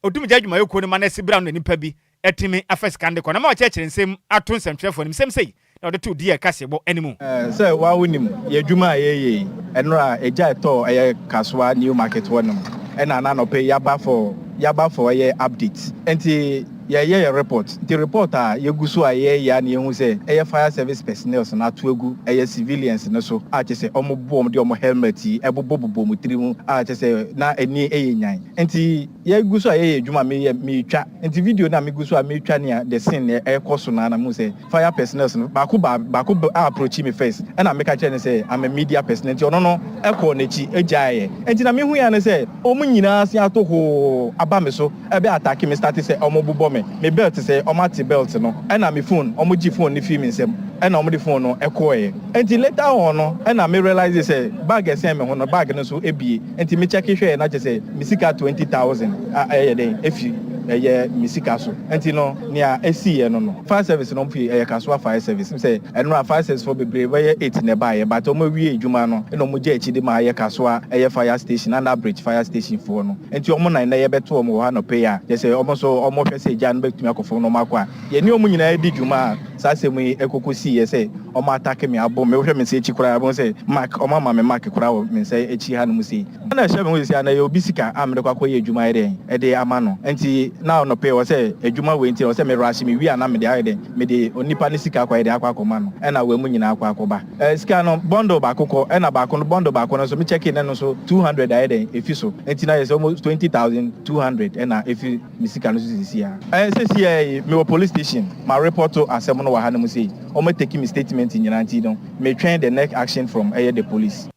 odumgya adwumayɛkuo no ma no asi bram no na nipa bi atumi afa sika no de kɔ na ma ɔkyerɛkyerɛ nsɛm ato nsɛmtwerɛfoɔ anim nsɛm sei na ɔde too DL kaseɛbɔ anim. Sɛ woa wonim yɛ adwuma a yɛyɛ yi, ɛnora egya ɛtɔɔ ɛyɛ Kasoa new market hɔ nom ɛna na anɔpa yi yaba for yaba for ɛyɛ update nti Yɛyɛ yɛ report nti report a yɛgu so a yɛyɛ a na yɛhu sɛ ɛyɛ fire service personnels no ato agu ɛyɛ civilians no so a kyerɛ sɛ wɔn bo wɔn de wɔn helmet yi ɛbobɔ bobɔ wɔn tiri ho a kyerɛ sɛ na ani ɛyɛ nyan nti yɛgu so a yɛyɛ adwuma meyɛ metwa nti video no a megu so a metwa nea the scene nea ɛkɔ so no a na mehu sɛ fire personnels no baako ba baako a approach me first ɛna meka kyerɛ no sɛ I'm a media person nti ɔno no ɛkɔɔ n'akyi ɛgyaeɛ nti na mehu yɛ no sɛ wɔn nyinaa se ato hoo aba me so ɛbɛ atake me starte sɛ ɔmo bobɔ me me belt sɛ ɔmo ate belt no ɛna me phone ɔmo gye phone no firi me nsam ɛna ɔmo de phone no ɛkɔɔɛ nti later on no ɛna me realise sɛ bag ɛsɛn me ho no bag no nso abue nti me check hwɛɛ na kyerɛ sɛ me sika 20,000 a ɛyɛ dɛn ɛfiri ɛyɛ me sika so nti no nea ɛsiiɛ no no fire service no ɔmo firi ɛyɛ Kasoa fire service sɛ ɛnora fire service foɔ bebree bɛyɛ 8 na ɛbaeɛ but ɔmo awie adwuma no ɛna ɔmo gya akyi de ma ɛyɛ Kasoa ɛyɛ fire station under bridge fire station foɔ no. Nti wɔn na nnɛ yɛbɛto wɔn wɔ hɔ anɔpa yi a, kyerɛ sɛ wɔn nso wɔhwɛ sɛ gya no bɛtumi akɔ fam na wɔakɔ a, yɛne wɔn nyinaa di dwuma a saa asɛm yi kɔkɔsiiɛ sɛ wɔn atake me abom me. Wohwɛ me nsa akyi koraa a, wobɛhu sɛ mark, wɔama me mark koraa wɔ me nsa akyi hanom sei. Ɛna ɛhyɛ me ho seesei a, na ɛyɛ obi sika a mede kɔ akɔyɛ adwuma ayɛ dɛn de ama no. Nti na anɔpa yi ɛwɔ sɛ adwuma wei nti ɛwɔ sɛ me rush mewie a na mede ayɛ dɛn, mede onipa no sika akɔ ayɛ dɛn akɔ akɔma no, ɛna wɔn nyinaa akɔ akɔba. Eh sika no bundle baako kɔ ɛna baako no bundle baako no nso me check na ɛno nso 200 ayɛ dɛn efi so nti na yɛ sɛ almost 20,200 ɛna efi me sika no so sisi a. Eh sɛsi ɛ yi me wɔ police station ma report asɛm no wɔ ha nom sei wɔn atake me statement nyinaa nti no me twɛn the next action from ɛyɛ the police.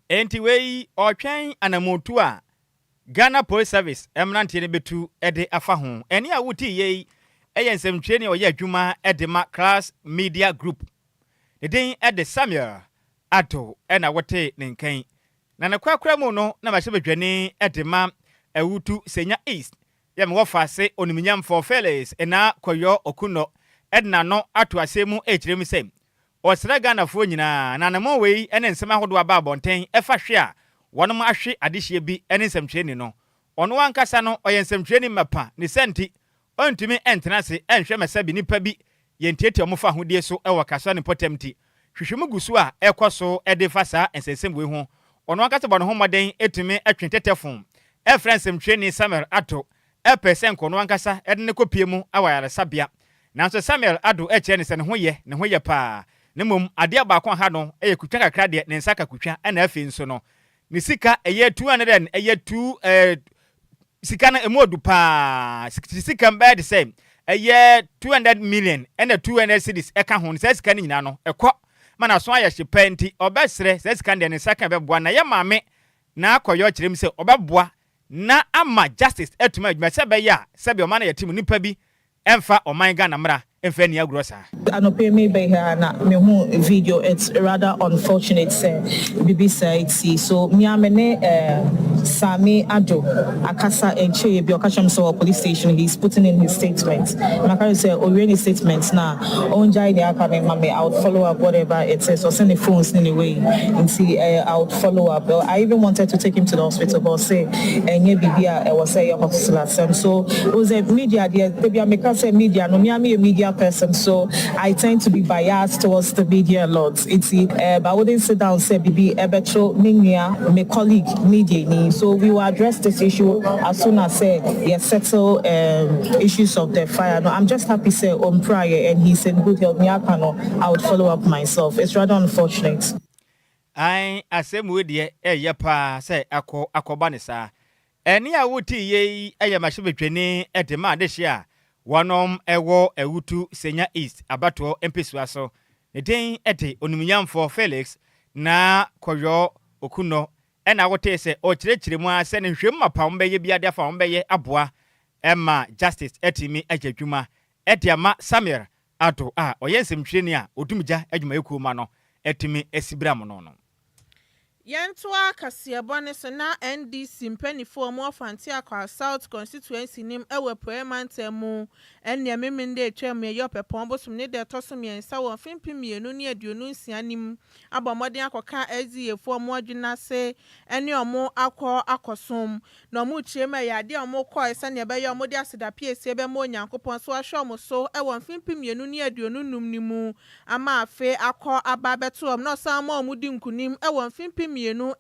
Enti wei ɔretwɛn anamotu a Ghana Police Service mmeranteɛ no bɛtu de afa ho. Ɛnne a woteeɛ yi yɛ nsɛmtwerɛni a ɔyɛ adwuma de ma Class Media Group. Ne din de Samuel Addo na wotee ne nka yi. Na ne korakora mu no na mmarahyɛbadwani de ma Awutu Senya East yɛ me wɔfaase Onimnyamfoɔ Felix Enaa Koyɔ Okunor de n'ano ato asɛm mu rekyerɛ mu sɛ ɔsrɛ Ghanafoɔ nyinaa na anamɔn wei ne nsɛm ahodoɔ aba abɔnten ɛfa hwe a wɔnom ahwe adehyeɛ bi ne nsɛmtwerɛni no. Ɔno ankasa no ɔyɛ nsɛmtwerɛni mapa ne saa nti ɔntumi ntena ase nhwɛ ma sɛbe nnipa bi yɛ ntiatia wɔn fahodie so wɔ Kasoa ne mpɔtam nti, hwehwɛmu gu so a ɛrekɔ so de fa saa nsɛnsɛm wei ho. Ɔno ankasa bɔ ne ho mmɔden tumi twe tetefon frɛ nsɛmtwerɛni Samuel Addo pɛ sɛ nka ɔno ankasa de no kɔpue mu wɔ ayaresabea. Nanso Samuel Addo kyerɛ no sɛ ne ho yɛ, ne ho yɛ paa, na mmom adeɛ baako a ɛha no yɛ kutwa kakra deɛ ne nsa ka kutwa ɛna afei nso no ne sika ɛyɛ 200 and ɛyɛ 2 eh, sika no emu odu paa sika bɛyɛ de sɛ ɛyɛ 200 million ɛna 200 cedis ɛka ho no saa sika no nyinaa no ɛkɔ. ma n'aso ayɛ hye paa nti ɔbɛsrɛ saa sika no deɛ ne nsa ka ɛbɛboa na yɛ maame na akɔyɔ kyerɛ mu sɛ ɔbɛboa na ama justice atumi adwuma sɛ ɛbɛyɛ a sɛbi ɔman no yɛte mu nipa bi ɛmfa ɔman Ghana mmara mfa nni agorɔ saa. Anɔpa yi meba yi ha na mehu video, it's rather unfortunate sɛ biribi saa asi. So me ara me ne Sammy Addo akasa nkyɛeɛ bi, ɔka kyerɛ me sɛ ɔwɔ police station, he is putting in his statement. Maka no sɛ ɔwie ne statement no a ɔngyae nea aka no mma me, I would follow up whatever it is. Ɔsɛ ne phones ne ne wei nti I would follow up. I even wanted to take him to the hospital but ɔse ɛnyɛ biribi a ɛwɔ sɛ ɛyɛ hospital asɛm. So wohu sɛ media deɛ da biara meka sɛ media no me ara meyɛ media person so I tend to be biased towards the media a lot nti but I wouldn't sit down sɛ biribi ɛbɛto me nua me colleague mediani so we will address this issue as soon as sɛ yɛ settle issues of the fire no. I'm just happy sɛ ɔmpiraeɛ and he's in good health. Nea aka no I would follow up myself. It's rather unfortunate. Ae, asɛm wei deɛ ɛyɛ paa sɛ akɔ akɔba ne saa. Ɛnne a wote yi yɛ mmarahyɛbadwani de ma adehye a wɔnom wɔ Awutu Senya East abatoɔ mpesua so. Ne din de Onimnyamfoɔ Felix Naa Koyɔɔ Okunor ɛna wotee sɛ ɔrekyerɛkyerɛ mu ara sɛ ne nhwɛmu mapa a wɔbɛyɛ biara de afa wɔbɛyɛ aboa ma Justice atumi agya adwuma de ama Samuel Addo a ɔyɛ nsɛmtwerɛni a Odumgya adwumayɛkuo ma no atumi asi bram no no. Yɛntoa kaseɛbɔ no so na NDC mpaninfoɔ a wɔwɔ Fanteakwa South Constituency no mu wɔ Apueɛ Mantam mu ɛnneɛ Memenda a ɛtwaam yi ɛyɛ Ɔpɛpɔn bosom ne da ɛtɔ so mmiɛnsa wɔ mfe 2026 no mu abɔ mmɔden akɔka SDA foɔ wɔn adwene ase ne wɔn akɔ akɔsom na wɔrekyerɛ mu ɛyɛ adeɛ a wɔkɔɛ sɛdeɛ ɛbɛyɛ a wɔde aseda piesie bɛma Onyankopɔn so ahwɛ wɔn so wɔ mfe 2025 no mu ama afe akɔ aba abɛto wɔn na ɔsan ma wɔn di nkunim wɔ mfe 2024 no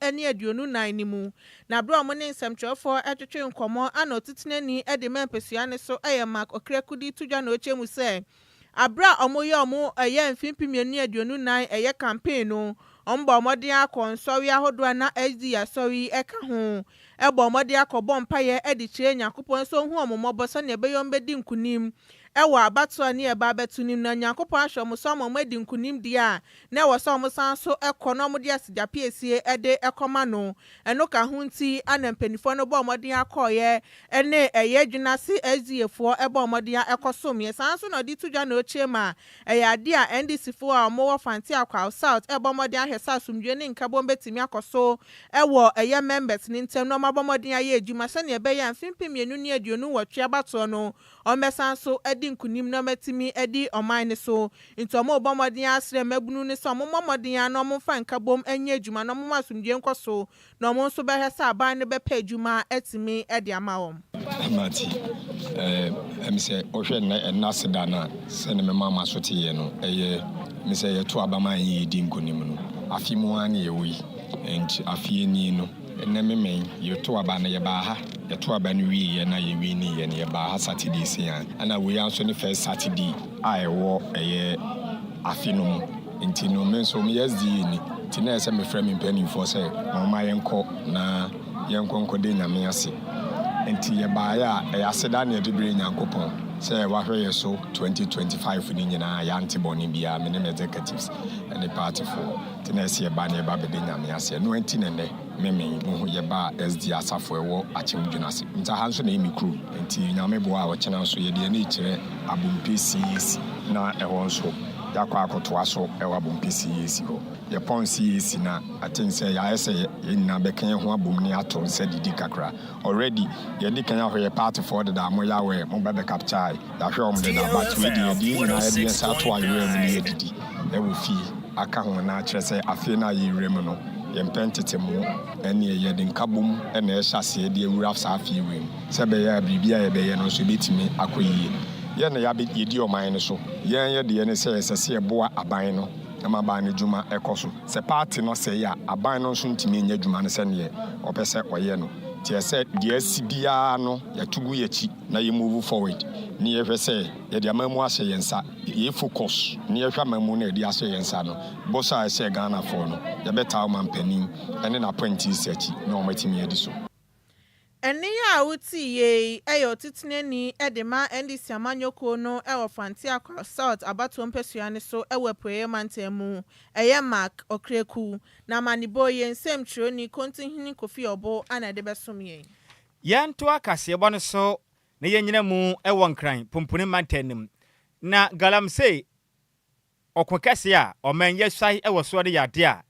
mu. Na berɛ a wɔne nsɛmtwerɛfoɔ retwetwe nkɔmmɔ ana ɔtitenani de ma mpasua no so yɛ Mark Okraku de to dwa na ɔkyerɛ mu sɛ aberɛ a wɔyɛ wɔn ɛyɛ mfe 2024 ɛyɛ campaign no, wɔbɔɔ mmɔden akɔ nsɔre ahodoɔ a na SD asɔre yi ka ho, bɔɔ mmɔden akɔbɔ mpaeɛ de kyerɛɛ Nyankopɔn sɛ ɔnhu wɔn mmɔbɔ sɛdeɛ ɛbɛyɛ wɔbɛdi nkunim wɔ abatoɔ a ne ɛreba abɛto no mu. Na Nyankopɔn ahwɛ wɔn so ama wɔadi nkunim deɛ a, na ɛwɔ sɛ wɔsan nso kɔ na wɔde asigya piesie de kɔma no. Ɛno ka ho nti na mpanimfoɔ no bɔɔ mmɔden akɔeɛ ne ɛyɛ Dwenase SDA foɔ bɔɔ mmɔden kɔsomeɛ. Saa nso na ɔde to dwa na ɔkyerɛ mu a, ɛyɛ adeɛ a NDC foɔ a wɔwɔ Fante Akwao South rebɔ mmɔden ahwɛ sɛ asomdwoeɛ ne nkabom bɛtumi akɔ so wɔ ɛyɛ members no ntam na wɔabɔ mmɔden ayɛ adwuma sɛdeɛ ɛbɛyɛ a mfe 2028 abatoɔ no wɔbɛsan nso adi nkunim na wɔatumi adi ɔman no so. Nti wɔrebɔ mmɔden asrɛ mmabunu no sɛ wɔmmɔ mmɔden ara na wɔmfa nkabom nyɛ adwuma na wɔmma asomdwoeɛ nkɔ so na wɔn nso bɛhwɛ sɛ aban no bɛpɛ adwuma atumi de ama wɔn. Mate. Ɛɛ, sɛ wohwɛ nnɛ ɛnnɛ aseda no a, sɛdeɛ mema m'aso teeɛ no, ɛyɛ me sɛ yɛto aba ma yɛn yɛdi nkonim no. Afe mu ara na yɛwɔ yi. And afe nie no, ɛnnɛ memɛn, yɛto aba no, yɛbaa ha. Yɛto aba no wieeɛ na yɛwiniiɛ no, yɛbaa ha Saturday sei ara. Ɛna wei ara nso ne first Saturday a ɛwɔ ɛyɛ afe no mu. Nti no, me nso meyɛ SDA ni. Nti na ɛsɛ sɛ mefrɛ me mpanimfoɔ sɛ momma yɛnkɔ na yɛnkɔ nkɔda Nyame ase. Nti yɛbaeɛ a, ɛyɛ aseda na yɛde brɛ Nyankopɔn sɛ wahwɛ yɛ so 2025 no nyinaa yɛante bɔne biara, me ne me executives ne partyfoɔ. Nti na ɛsɛ yɛba na yɛba bɛda Nyame ase. Ɛno nti na nnɛ meme muhu yɛbaa SD asafo ɛwɔ Akyem Dwunase. Nti aha nso na ɛyɛ me kurom. Nti Nyame boa a ɔkyena nso yɛde yɛn ani rekyerɛ Abompe CAC na ɛhɔ nso yɛakɔ akɔtoa so ɛwɔ Abompe CAC hɔ. Yɛpɔn CAC na I think sɛ yɛayɛ sɛ yɛn nyinaa bɛka yɛn ho abom ne ato nsa didi kakra. Already yɛdi kan ahwɛ yɛ partyfoɔ deda a moyɛ aware moba bɛ capture yɛahwɛ wɔn deda but wei deɛ yɛde yɛn nyinaa yɛde yɛn nsa ato awerɛ mu ne yɛdidi ɛwɔ fie aka ho na akyerɛ sɛ afei no a yɛwura mu no yɛmpɛ ntetemu ɛne yɛde nkabom ɛna ɛhyɛ aseɛ de awura saa afei wei mu sɛ ɛbɛyɛ a biribi a yɛbɛyɛ no nso ɛbɛtumi akɔ yie. Yɛn na yɛabɛ yɛdi ɔman no so. Yɛn yɛ deɛ ne sɛ ɛsɛ sɛ yɛboa aban no na aban no dwuma ɛkɔ so. Sɛ party no sɛe a, aban no nso ntumi nyɛ adwuma no sɛneɛ ɔpɛ sɛ ɔyɛ no. Nti ɛsɛ deɛ asi biara no yɛto gu yɛkyi na yɛ move forward ne yɛhwɛ sɛ yɛde amanmu ahyɛ yɛn nsa. Yɛ focus ne yɛhwɛ amanmu no a yɛde ahyɛ yɛn nsa no, bɔhyɛ a ɛhyɛ Ghanafoɔ no, yɛbɛtaa ɔmampanin ne n'appointees akyi na wɔatumi adi so. Ɛnne a wotee yi yɛ ɔtitenani de ma NDC amanyɔkuo no wɔ Fanteakwa South abatoɔ mpasua no so wɔ Apueeɛ Mantam mu, ɛyɛ Mark Okraku. Na amanebɔ yi, yɛn nsɛmtwerɛni Kontinhene Kofi Ɔbo na ɛde bɛsom yɛn. Yɛntoa kaseɛbɔ no so na yɛnnyina mu wɔ Nkran Pumpuni Mantam no mu. Na Galamsey Ɔko kɛse a ɔman yi asuae wɔ soɔ no yɛ adeɛ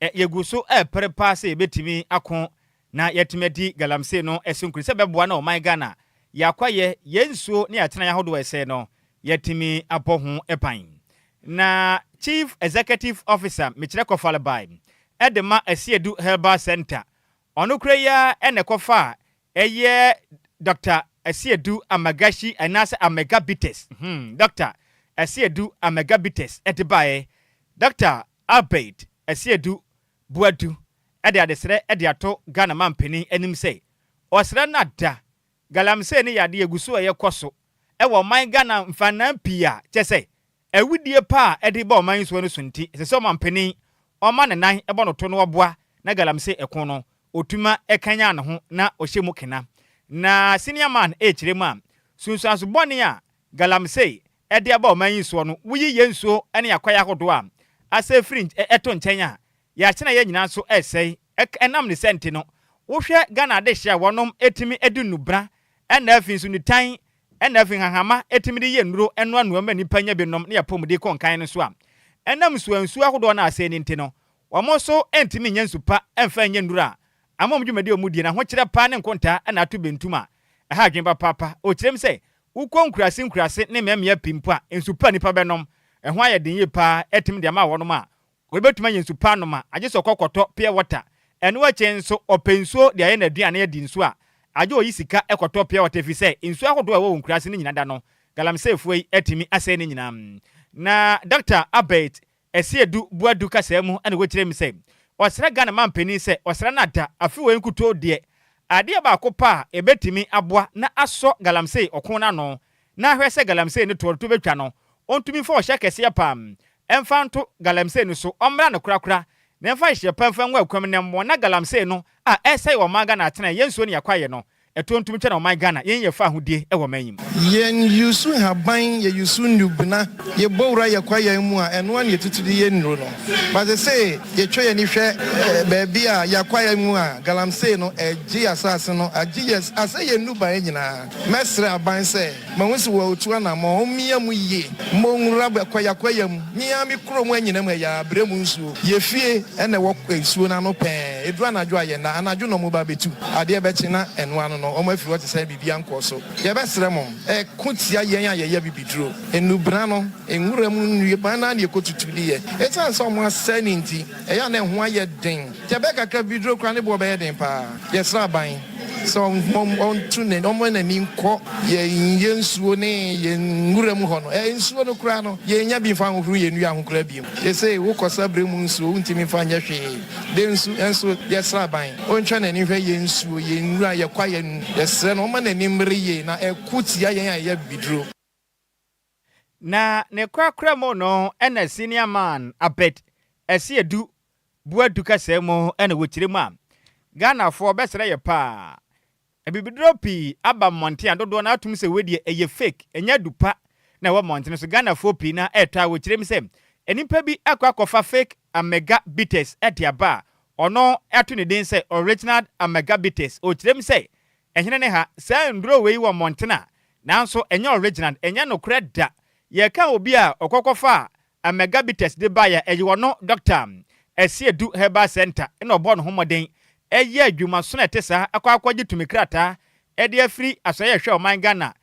a yɛgu so repere paa sɛ yɛbɛtumi ako na yɛatumi adi galamsey no so nkunim sɛ ɛbɛboa na ɔman Ghana yɛn akwayɛ, yɛn nsuo ne yɛn atenaeɛ ahodoɔ a ɛsɛe no yɛatumi abɔ ho ban. Na Chief Executive Officer Mekyerɛ Kɔfalebae de ma Asiedu Herbal Centre, ɔno kura yi ara na ɛkɔfaa Ɛyɛ Dɔkta Asiedu Amagashi anaasɛ Amega Bitters, hmm, Dɔkta Asiedu Amega Bitters de baeɛ. Dɔkta Albert Asiedu Boadu de adesrɛ de ato Ghana mampanin anim sɛ ɔsrɛ no ada galamsey ne yadeɛ gu so a ɛkɔ so wɔ ɔman Ghana mfannaa pii a kyerɛ sɛ Awudie pa a ɛde ba ɔman nsuo no so nti, ɛsɛ sɛ ɔmanpanin ɔma ne nan bɔ no to na ɔboa na galamsey ɛko no ɔtuma kanyan ne ho na ɔhyɛ mu kena. Na senior man rekyerɛ mu a, sunsuanso bɔne a galamsey de aba ɔman yi soɔ no, woyi yɛn nsuo ne akwaeɛ ahodoɔ a asɛe firi to nkyɛn a, yɛn atenaeɛ nyinaa nso resɛe. Ɛnam ne saa nti no, wohwɛ Ghana adehyeɛ a wɔnom tumi de nnubra ɛna afei nso nitan ɛna afei nhahamma tumi de yɛ nnuro noa nnoɔma ma nnipa nya bi nom ne apɔmuden kɔ nkan no nso a, ɛnam nsuansuo ahodoɔ no a asɛe no nti no, wɔn nso ntumi nnya nsu pa mfa nyɛ nnuro a ama wɔn dwumadi a wɔdie no ahokyerɛ pa ne nkontaa na ato bentum a ɛha adwene papaapa. Ɔkyerɛm sɛ, wokɔ nkuraase nkuraase ne mmeammea pii mpo a, nsu pa a nnipa bɛnom, ɛho ayɛ den yie pa ara atumi de ama wɔnom a Obetumi anya nsu pa anom a, agye sɛ ɔkɔ kɔtɔ pure water. Ɛno akyi nso, ɔpɛ nsuo de ayɛ n'aduane adi nso a, agye ɔyi sika kɔtɔ pure water efisɛ nsuo ahodoɔ a ɛwɔ wɔ nkuraase no nyinaa da no, galamseyfoɔ yi atumi asɛe ne nyinaa. Na Dɔkta Albert Asiedu Boadu kasaa mu na ɔkyerɛɛ mu sɛ, ɔsrɛ Ghana manpanin sɛ ɔsrɛ no ada afe wei nkutoo deɛ, adeɛ baako pɛ a ɛbɛtumi aboa na asɔ galamsey ɔko no ano na ahwɛ sɛ galamsey no toɔ to bɛtwa no, ɔntumi mfa ɔhyɛ kɛseɛ paa mfa nto galamsey no so, ɔmmra no korakora, na ɛmfa nhyehyɛ pa mfa ngu akwam na mmoa na galamsey no a ɛresɛe ɔman Ghana atenae, yɛn nsuo ne yɛn kwaeɛ no, ɛtoɔ ntumi ntwa na ɔman Ghana yɛn yɛ fahodie wɔ ɔman yi mu. Yɛn use nhaban, yɛ use nnubena, yɛ bɔ wura yɛ kwaeɛ mu a, ɛno ara na yɛtutu de yɛ nnuro no. But sesei yɛtwa yɛn ani hwɛ baabi a yɛ kwaeɛ mu a, galamsey no ɛregye yɛn asaase no, agye yɛn, asɛe yɛn nnubaeɛ nyinaa. Mɛsrɛ aban sɛ, mahu sɛ wɔretu anammɔn, wɔmmia mu yie, mmɔ nwura kwayakwaya mu. Me ara me kurom anyinam ha yi ara, brɛ mu nsuo. Yɛn fie na ɛwɔ nsuo no ano pɛɛ. Ɛduru anadwo a, yɛnna. Anadwo na wɔba abɛtu. Adeɛ bɛkye na ɛno ano no, wɔafiri hɔ te sɛ biribiara nkɔɔ so. Yɛbɛsrɛ mo, ɛko tia yɛn a yɛyɛ abibiduro. Nnubena no, nwura mu nnuaba no ara na yɛkɔtutu de yɛ. Ɛsiane sɛ wɔasɛe no nti, ɛyɛ a na ɛho ayɛ den. Nti ɛbɛyɛ kakra bi duro koraa ne boɔ bɛyɛ den paa. Yɛsrɛ aban sɛ ɔnto n'ani, ɔmma n'ani nkɔ yɛn yɛn nsuo ne yɛn nwura mu hɔ no. Ɛɛ nsuo no koraa no, yɛnnya bi mfa nhohoro yɛn nnua ho koraa bio. Seesei wokɔ sa berɛ mu nsuo, wontumi mfa nyɛ hwee. Dɛn nso nso yɛsrɛ aban ɔntwa n'ani nhwɛ yɛn nsuo, yɛn nwura, yɛn kwaeɛ no. Yɛsrɛ no ɔmma n'ani mmere yie na ɛko tia yɛn a yɛyɛ abibiduro. Na ne korakora mu no na Senior Man Abed Asiedu Boadu kasaa mu na wɔkyerɛ mu a, Ghanafoɔ bɛsrɛ yɛ paa. Abibiduro pii aba mmɔnten a dodoɔ no ara tom sɛ wei deɛ ɛyɛ fake, ɛnyɛ adu pa na ɛwɔ mmɔntene so. Ghanafoɔ pii no ara ɛretɔ a wɔkyerɛ mu sɛ nnipa bi akɔ akɔfa fake Amega bitters de aba a ɔno ato ne din sɛ original Amega bitters. Ɔkyerɛ mu sɛ ɛhene ne ha, saa nnuro wei wɔ mmɔntene a nanso ɛnyɛ original, ɛnyɛ nokorɛ da. Yɛreka obi a ɔkɔ kɔfaa Amega Bitters de baeɛ a, ɛyɛ ɔno Dɔkta Asiedu Herbal Centre na ɔbɔɔ ne ho mmɔden yɛɛ adwumasono a ɛte saa akɔ akɔgye tumi krataa de afiri Asɔeɛ a ɛhwɛ ɔman Ghana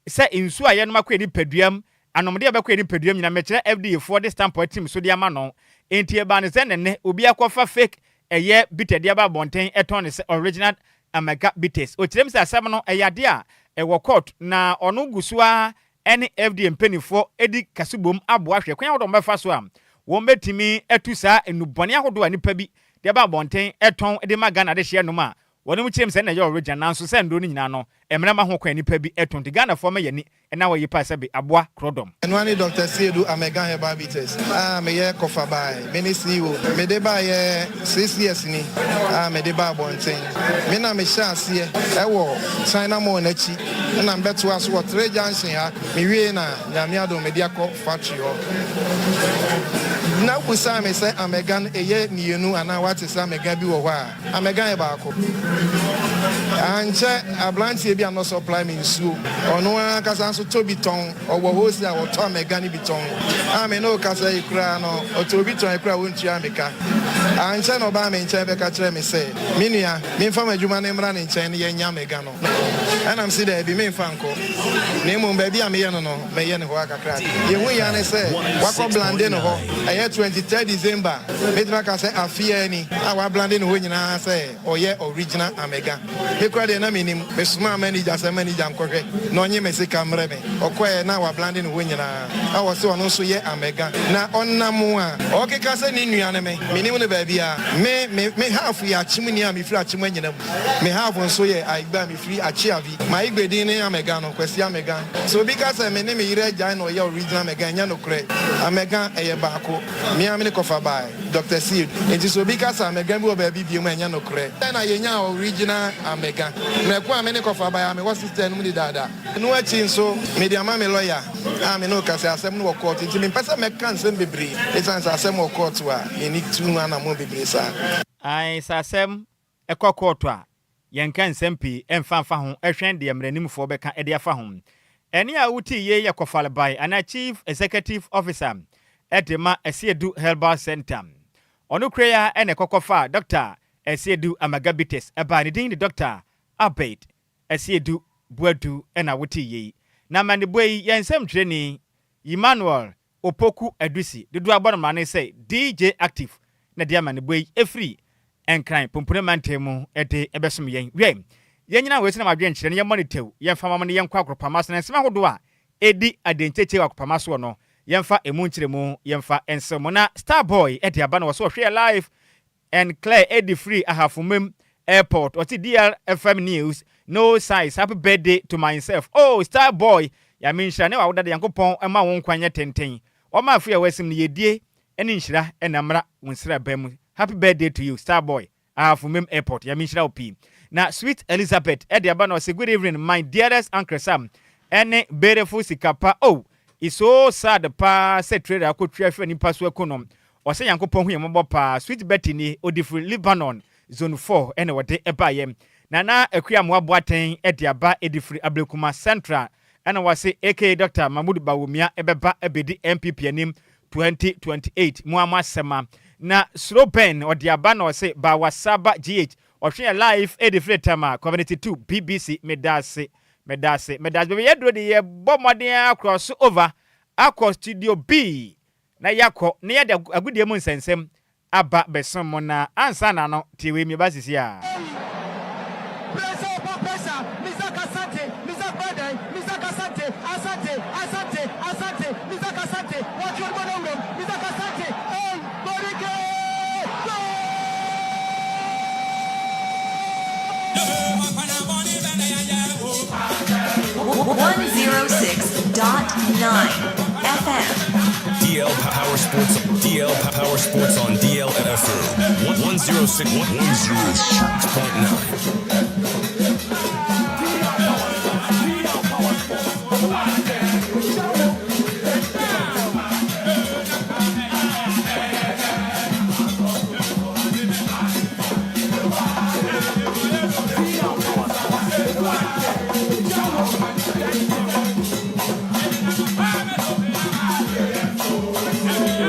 sɛ nsuo a yɛnom akɔ yɛn nipaduam, anomdeɛ a ɛbɛkɔ yɛn nipaduam nyinaa, mekyerɛ FDA foɔ de stamp atim so de ama no. Enti ɛbaa no sɛ nnɛ obi akɔfa fake ɛyɛ bitter de aba abɔnten tɔn no sɛ original Amega Bitters. Ɔkyerɛ mu sɛ asɛm no ɛyɛ adeɛ a ɛwɔ court na ɔno gu so ara ne FDA mpanimfoɔ di kasubom aboa hwɛ kwan ahodoɔ a wɔbɛfa so a wɔbɛtumi atu saa nnubɔne ahodoɔ a nnipa bi de aba abɔnten tɔn de ma Ghana adehyeɛ nom a wɔnom kyerɛ mu sɛ na ɛyɛ original nanso sɛ nnuro no nyinaa no Mmara ma ho kwan a nnipa bi tɔn nti Ghanafoɔ ma yɛni na wɔyi paa sɛ be aboa korɔdɔm. Ɛno ara ne Doctor Siedu Amega Herbal Bitters a meyɛ kɔfa bae. Me ne CEO. Mede baeɛ 6 years ni a mede baa abɔnten. Me na mehyɛɛ aseɛ wɔ China Mall no akyi ɛna mebɛtoa so wɔ Three Junction ha. Mewiee na Nyame adom mede akɔ factory hɔ. Na wobisaa me sɛ Amega no ɛyɛ mmienu anaa woate sɛ Amega bi wɔ hɔ a? Amega yɛ baako. Ankyɛ aberanteɛ bi a na ɔsupply me nsuo, ɔno ankasa nso tɔ bi tɔn, ɔwɔ wholesale a ɔtɔ amega no bi tɔn. A me ne wo kasa yi koraa no, ɔtɔ bi tɔn koraa a ɔntua me ka. Ankyɛ na ɔbaa me nkyɛn bɛka kyerɛɛ me sɛ, me nua, memfa m'adwuma no mmra ne nkyɛn na yɛnyɛ amega no. Ɛna mese daabi, memfa nkɔ, na mmom baabi a meyɛ no no, mɛyɛ no hɔ ara kakra. Yɛhui ara ne sɛ wakɔ blande no hɔ, ɛyɛ 23 December, mɛtumi aka sɛ afe ara ni a wablande no hɔ nyinaa sɛ ɔyɛ original Amega. Me koraa deɛ na mennim, mesomaa manager sɛ manager nkɔhwɛ na ɔnye me sika mmrɛ me, ɔkɔɛ na wablande no hɔ nyinaa a ɔse ɔno nso yɛ Amega. Na ɔnam a ɔkeka sɛ ne nua ne me, mennim no baabiara. Me, me, me half yɛ Akyemni a mefiri Akyem Anyina mu, me half nso yɛ Aigbe a mefiri Akyeavi. M'Aigbe din ne Amega no, Kwasi Amega. Sɛ obi ka sɛ me ne me yere agyae na ɔyɛ original Amega a, ɛnyɛ nokorɛ. Amega, ɛyɛ baako. Me ara me ne kɔfa bae, Doctor Seed. Enti sɛ obi ka sɛ Amega bi wɔ baabi biom a, ɛnyɛ nokorɛ. Sɛn na yɛnyaa original Amega? Mmerɛ ko a me ne kɔfa bae a, mewɔ sister no mu dedaada. Ɛno akyi nso, mede ama me lɔya a me ne no kasa. Asɛm no wɔ kɔɔto, enti mempɛ sɛ mɛka nsɛm bebree. Esiane sɛ asɛm wɔ kɔɔto a, menni tu ho anammɔn bebree saa. Ae, sɛ asɛm kɔ kɔɔto a, yɛnka nsɛm pii mfa mfa ho hwɛn deɛ mmaranimfoɔ bɛka de afa ho. Ɛnne a wotee yei yɛ Kɔfalbae anaa Chief Executive Officer de ma Asiedu Herbal Centre. Ɔno kura yi ara na ɛkɔkɔfaa Dɔkta Asiedu Amagabites baa. Ne din de Dɔkta Abed Asiedu Boadu na wotee yei. Na amanebɔ yi, yɛn nsɛmtwerɛni Emmanuel Opoku Adusi, dodoɔ abɔ no mmrane sɛ DJ Active na ɛde amanebɔ yi firi Nkran Pumpuni mantam mu de bɛsom yɛn. Wiɛ, yɛnnyina wei so na m'adwenkyerɛ no yɛmmɔ no tɛw, yɛmfa mma mo na yɛnkɔ agorɔpama so na nsɛm ahodoɔ a ɛdi adenkyekye wɔ agorɔpama soɔ no, yɛmfa ɛmu nkyerɛmu yɛmfa nsew mo. Na Starboy de aba na ɔse ɔhwɛ yɛ live and clear ɛdi firi Ahafo Mem airport ɔse DRFM news no size happy birthday to myself oh star boy Nyame nhyira ne wawoda de Nyankopɔn mma wo nkwa nyɛ tenten ɔma afe a wasim no yɛdie ne nhyira na mmra wo nsraban mu happy birthday to you star boy Ahafo Mem airport Nyame nhyira wo pii na sweet Elizabeth ɛde aba na ɔse good evening my dearest uncle Sam ɛne beautiful Sikapa oh it's so sad paa sɛ trailer akɔtwi ahwɛ nipa so aku no Ɔsɛ Nyankopɔn hu yɛn mmɔbɔ paa. Sweet Betty nie, ɔdi firi Lebanon zone four ɛna ɔde baeɛ. Nana Akua Amoah Boateng de aba ɛdi firi Ablekuma Central ɛna wɔse aka Doctor Mahmood Bawumia bɛba abɛdi NPP anim 2028. Mo ara mo asɛm a. Na Suro Ben ɔde aba na ɔse Bawasaba GH ɔhwe yɛn live ɛdi firi Tema Community 2 BBC. Medaase, medaase, medaase. Baabi a yɛaduro de yɛbɔ mmɔden ara cross over akɔ studio B Na yɛakɔ na yɛde agodie mu nsɛnsɛm aba bɛsom mo na ansa na no tie wei meba sisi a. Pressure upon pressure, Mizak Asante, Mizak Badan, Mizak Asante, Asante, Asante, Asante, Mizak Asante, wɔtwe no bɔ no wuram, Mizak Asante, ei, Borike, goal! 106.9 FM. DL Power Sports DL Power Sports on DL FM 106 106.9.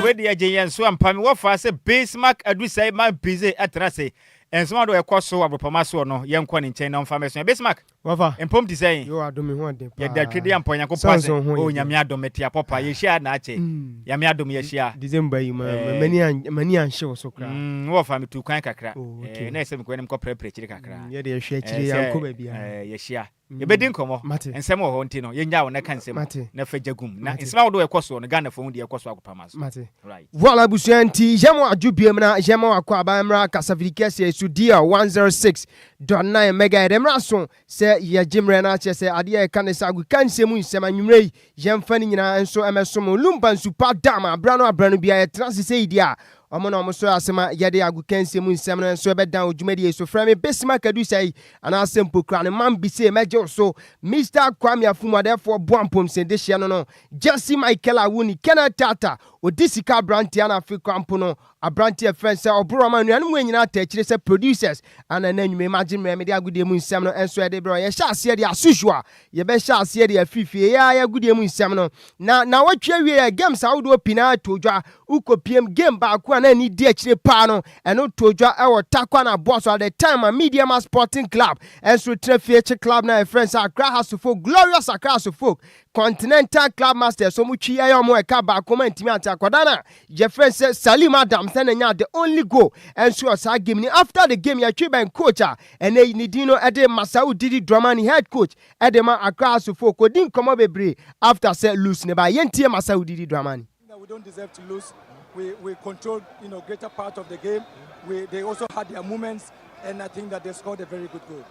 Wei deɛ gye yɛn so ampa me wɔfa sɛ Bismarck Adusai man bize ɛtena ase nsɛm ahodoɔ a ɛkɔ so wɔ agropama soɔ no yɛnkɔ ne nkyɛn na ɔmfa mmɛso yɛn Bismarck Wafa. Mpom te sɛn? Yo adom me ho ɔden paa. Yɛda Twedeɛ Ampɔn Nyankopɔn Sɛ ase. nso ho Oh yɛ Nyame adom mete apɔ paa. Yɛhyia na akyɛ. Nyame adom yɛhyia. December yi ma Eh. m'ani an m'ani anhye wo so koraa. Mm, wo wɔfa metu kwan kakra. Oh, okay. Eh, na ɛsɛ mekɔ na mekɔ prɛprɛ akyiri kakra. Mm, yɛde yɛhwɛ akyire Eh, sɛ, yɛankɔ baabiara. eh, yɛhyia. Yɛbɛdi nkɔmmɔ. Mate. Nsɛm wɔ hɔ nti no, yɛngyaa wo na ka nsɛm Mate. na fa gya gum. Na Mate. nsɛm ahodoɔ a ɛkɔ soɔ no, Ghanafoɔ hu deɛ ɛkɔ so agopama so. Mate. Right. Voila abusua nti yɛ mo adwo biom na yɛ ma wakɔ aban mmra kasafidi kɛseɛ so DL 106.9 mega yɛde mmra so sɛ. sɛ yɛgye mmerɛ no akyerɛ sɛ adeɛ a yɛka ne sɛ agokansie mu nsɛm anwummerɛ yi yɛmfa ne nyinaa nso mmɛso mo. Lumba Nsupa Dam aberɛ ano aberɛ no biara yɛtena ase sɛ yi deɛ a ɔmo na ɔmo sɔre ase ma yɛde agokansie mu nsɛm no nso ɛbɛdan wɔ dwumadie yi so. Frɛ me Bismarck Adusai anaasɛ mpo kura ne man bise mɛgye wo so. Mister Kwame Afumuadɛfoɔ boa mpomsen dehyeɛ no no Jesse Michael Awuni Kenneth Tata ɔdi sika aberanteɛ ana afei koraa mpo no Aberanteɛ a yɛfrɛ no sɛ Ɔboro ama anuanom wei nyinaa taa akyire sɛ producers ana ɛnɛ anwummere magye mmerɛ mede agodie mu nsɛm no nso ɛde brɛ wo. Yɛhyɛ aseɛ deɛ as usual yɛbɛhyɛ aseɛ deɛ afiri fie yɛ ara agodie mu nsɛm no na nawɔtwe awieɛ games ahodoɔ pii na too dwa wokɔpiem game baako a na ani di akyire paa no ɛno too dwa ɛwɔ Tarkwa na Aboaso at the time a Medeama Sporting Club nso tena fie kye club no a yɛfrɛ no sɛ Accra Hearts-of-Oak Glorious Accra Hearts-of-Oak Continental Club Masters wɔn twi ɛyɛ wɔn ɛka baako ma ntumi ante akwadaa no a yɛfrɛ no sɛ Salim Adams na nya the only goal ɛnso wɔ saa game ni. After the game yɛtwe bɛn coach a ɛnɛ yi ne din no ɛde Masau Didi Dramani, head coach ɛde ma Accra Hearts of Oak, ɔdi nkɔmmɔ bebree after sɛ lose ne ba. Yɛntie Masau Didi Dramani. We don't deserve to lose. We controlled greater part of the game. They also had their moments, and I think that they scored a very good goal.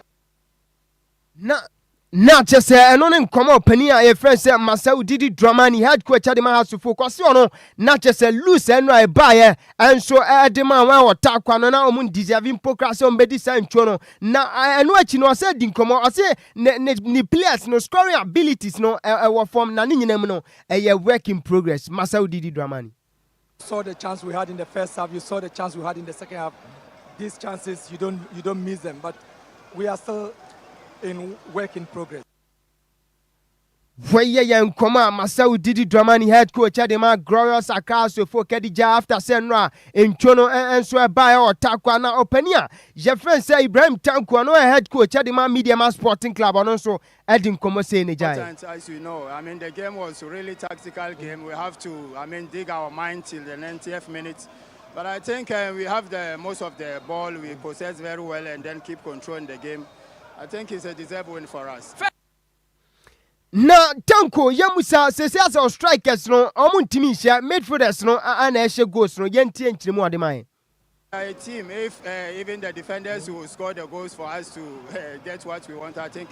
Na kyɛ sɛ ɛno ne nkɔmɔ panin a yɛfrɛ sɛ Masau Didi Dramani, head coach de ma Hasofo kɔse ɔno na kyɛ sɛ lose ɛno a ɛbaeɛ ɛnso ɛde ma wɔn a wɔta akwa no na wɔn deserve mpo koraa sɛ wɔn bɛdi saa ntuo no. Na ɛno akyi no ɔsɛ di nkɔmɔ ɔse ne players no scoring abilities no ɛwɔ fam na ne nyinaa mu no ɛyɛ work in progress. Masau Didi Dramani. Saw the chance we had in the first half. You saw the chance we had in the second half. These chances you don't miss them, but we are still in work in progress. Wɔyɛ yɛn nkɔmɔ a Masau Didi Dramani, head coach de ma Glorious Accra Hearts of Oak gya after sɛ no a ntwo no nso ɛbaeɛ ɔtakwa. Na ɔpani a yɛfrɛ sɛ Ibrahim Tanko, ɔno yɛ head coach de ma Medeama Sporting Club, ɔno nso ɛde nkɔmɔ sei ne gyae. As you know, I mean, the game was really tactical game. We have to, I mean, dig our mind till the 90th minute. But I think we have the most of the ball. We possess very well and then keep controlling the game. I think it's a deserved win for us. Na Tanko yɛmusa sese asɛ strikers no ɔmo ntumi nhyɛ, midfielders no ana ɛhyɛ goals no. Yɛntie nkyerɛmu ɔde ma yɛn. A team, if even the defenders will score the goals for us to get what we want, I think,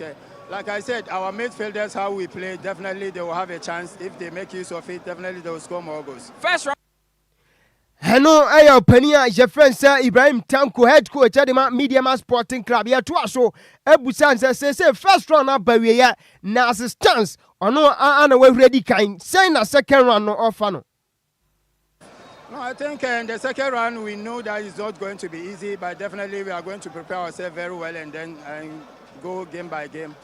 like I said, our midfielders, how we play, definitely they will have a chance. If they make use of it, definitely they will score more goals. First round. Ɛno ɛyɛ ɔpanin a yɛfrɛ sɛ Ibrahim Tanko, head coach ɛde ma Medeama Sporting Club. Yɛtoa so abusa sɛ sese first round aba wieɛ na assistance ɔno ana wahura di kan sɛn na second round no ɔfa no? No, I think in the second round we know that it's not going to be easy, but definitely we are going to prepare ourselves very well and then go game by game.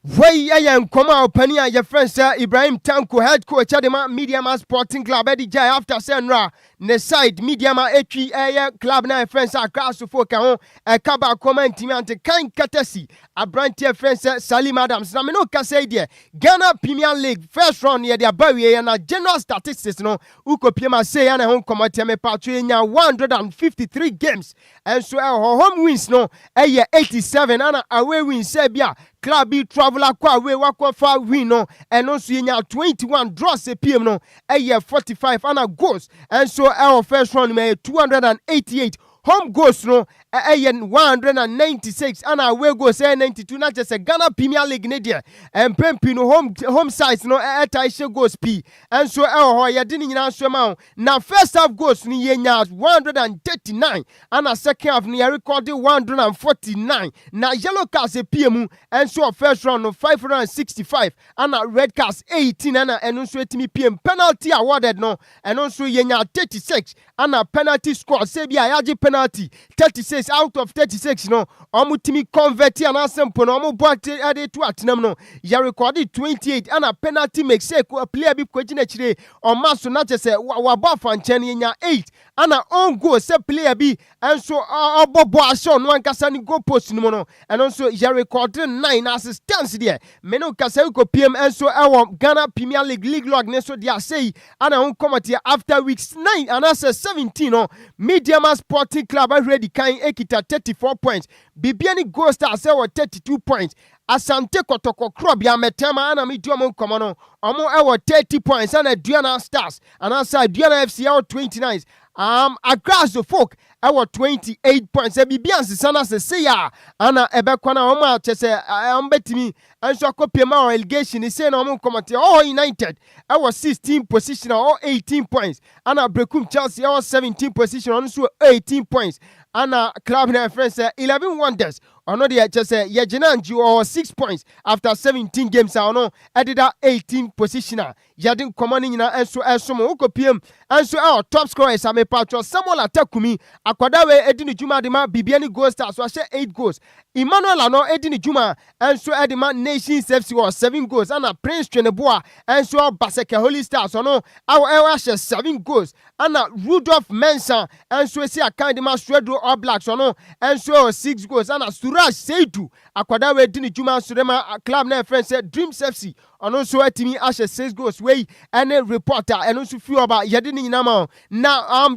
Wei yɛ nkɔmɔ a ɔpanin a yɛfrɛ sɛ Ibrahim Tanko, head coach de ma Medeama Sporting Club ɛde gyae after sɛ nnora ne side Medeama etwi ɛyɛ club na yɛfrɛ sɛ Accra Asofo ka ho ɛka baako ma ntumi ante kan katasi aberanteɛ yɛfrɛ sɛ Salim Adams. Na me no kasa yi deɛ, Ghana Premier League first round yɛde aba wie yɛ na general statistics no wokɔpie ma sei ana ɛho nkɔmmɔ tiɛ mepatwo yɛnya 153 games ɛnso ɛwɔ hɔ. Home wins no ɛyɛ 87 ana away wins sɛ bi a club bi travel akɔ away wakɔfa win no ɛno nso yɛnya 21. Draws pm no ɛyɛ 45 ana goals ɛnso ɛwɔ first round mu ɛyɛ 288. Home goals no ɛyɛ 196 ana away goals ɛyɛ 92. Na kyerɛ sɛ Ghana Premier League ne deɛ mpɛn pii no home sides no ɛta hyɛ goals pii ɛnso ɛwɔ hɔ. Yɛde ne nyinaa nso ma wo na first half goals no yɛnya 139 ana second half no yɛrekɔde 149. Na yellow cards epie mu ɛnso wɔ first round no 565 ana red cards 18 ana ɛno nso etimi pie mu. Penalty awarded no ɛno nso yɛnya 36 ana penalty score sɛ bi a yɛagye penalty 36 out of 36 no ɔmo timi convert anaasɛ mpo no ɔmo bɔ ɛde to atenam no yɛrekɔde 28 ana penalty make sɛ player bi kɔgyina akyire ɔma so na kyɛ sɛ wabɔ afankyɛn no yɛnya 8 ana on goal sɛ player bi nso ɔbɔ bɔ ahyɛ ɔno ankasa ne goal post no mu no ɛno nso yɛrekɔde 9. Na assistance deɛ mene kasa kɔ pm nso ɛwɔ Ghana Premier League league log ne so deɛ asɛyi ana ho nkɔmɔteɛ after weeks 9 anaasɛ 17 no, Medeama Sporting Club ahwɛ di kan ekita 34 points, Bibiani Gold Stars ɛwɔ 32 points, Asante Kɔtɔkɔ korɔbea mɛtɛma ana medi ɔmo nkɔmɔ no ɔmo ɛwɔ 30 points, ɛna Aduana Stars anaasɛ Aduana FC ɛwɔ 29. Accra Folk ɛwɔ 28 points. Sɛ biribi ansesa no asese a ana ɛbɛkɔ no a wɔn a kyɛ sɛ wɔn bɛtumi nso akɔpie ma relegation sei na wɔn nkɔmɔte. Ɔhɔ United ɛwɔ 16 position a ɔwɔ 18 points, ana Brekum Chelsea ɛwɔ 17 position, ɔno nso 18 points, ana club na ɛfrɛ sɛ 11 Wonders, ɔno deɛ kyɛ sɛ yɛgyina ngye, ɔwɔ 6 points after 17 games a ɔno ɛdeda 18 position a yɛde nkɔmmɔ no nyinaa nso ɛsom. Wokɔpiem nso ɛwɔ top scorers a, mepatwɔ, Samuel Atakumi akwadaa wei ɛdi ne dwuma de ma Bibiani Gold Stars, wahyɛ 8 goals. Emmanuel Ano ɛdi ne dwuma nso ɛde ma Nations FC, wɔ 7 goals, ana Prince Tweneboa nso Baseke Holy Stars, ɔno ɛwɔ ahyɛ 7 goals, ana Rudolph Mensah nso esi akan de ma Swedru All Blacks, ɔno nso ɛwɔ 6 goals, ana Suraj Seidu akwadaa wei di ne dwuma nso de ma club na ɛfrɛ sɛ Dreams FC, ɔno nso atumi ahyɛ 6 goals. Wei ɛne report a ɛno nso fi ɔba yɛde ne nyinaa ma. Na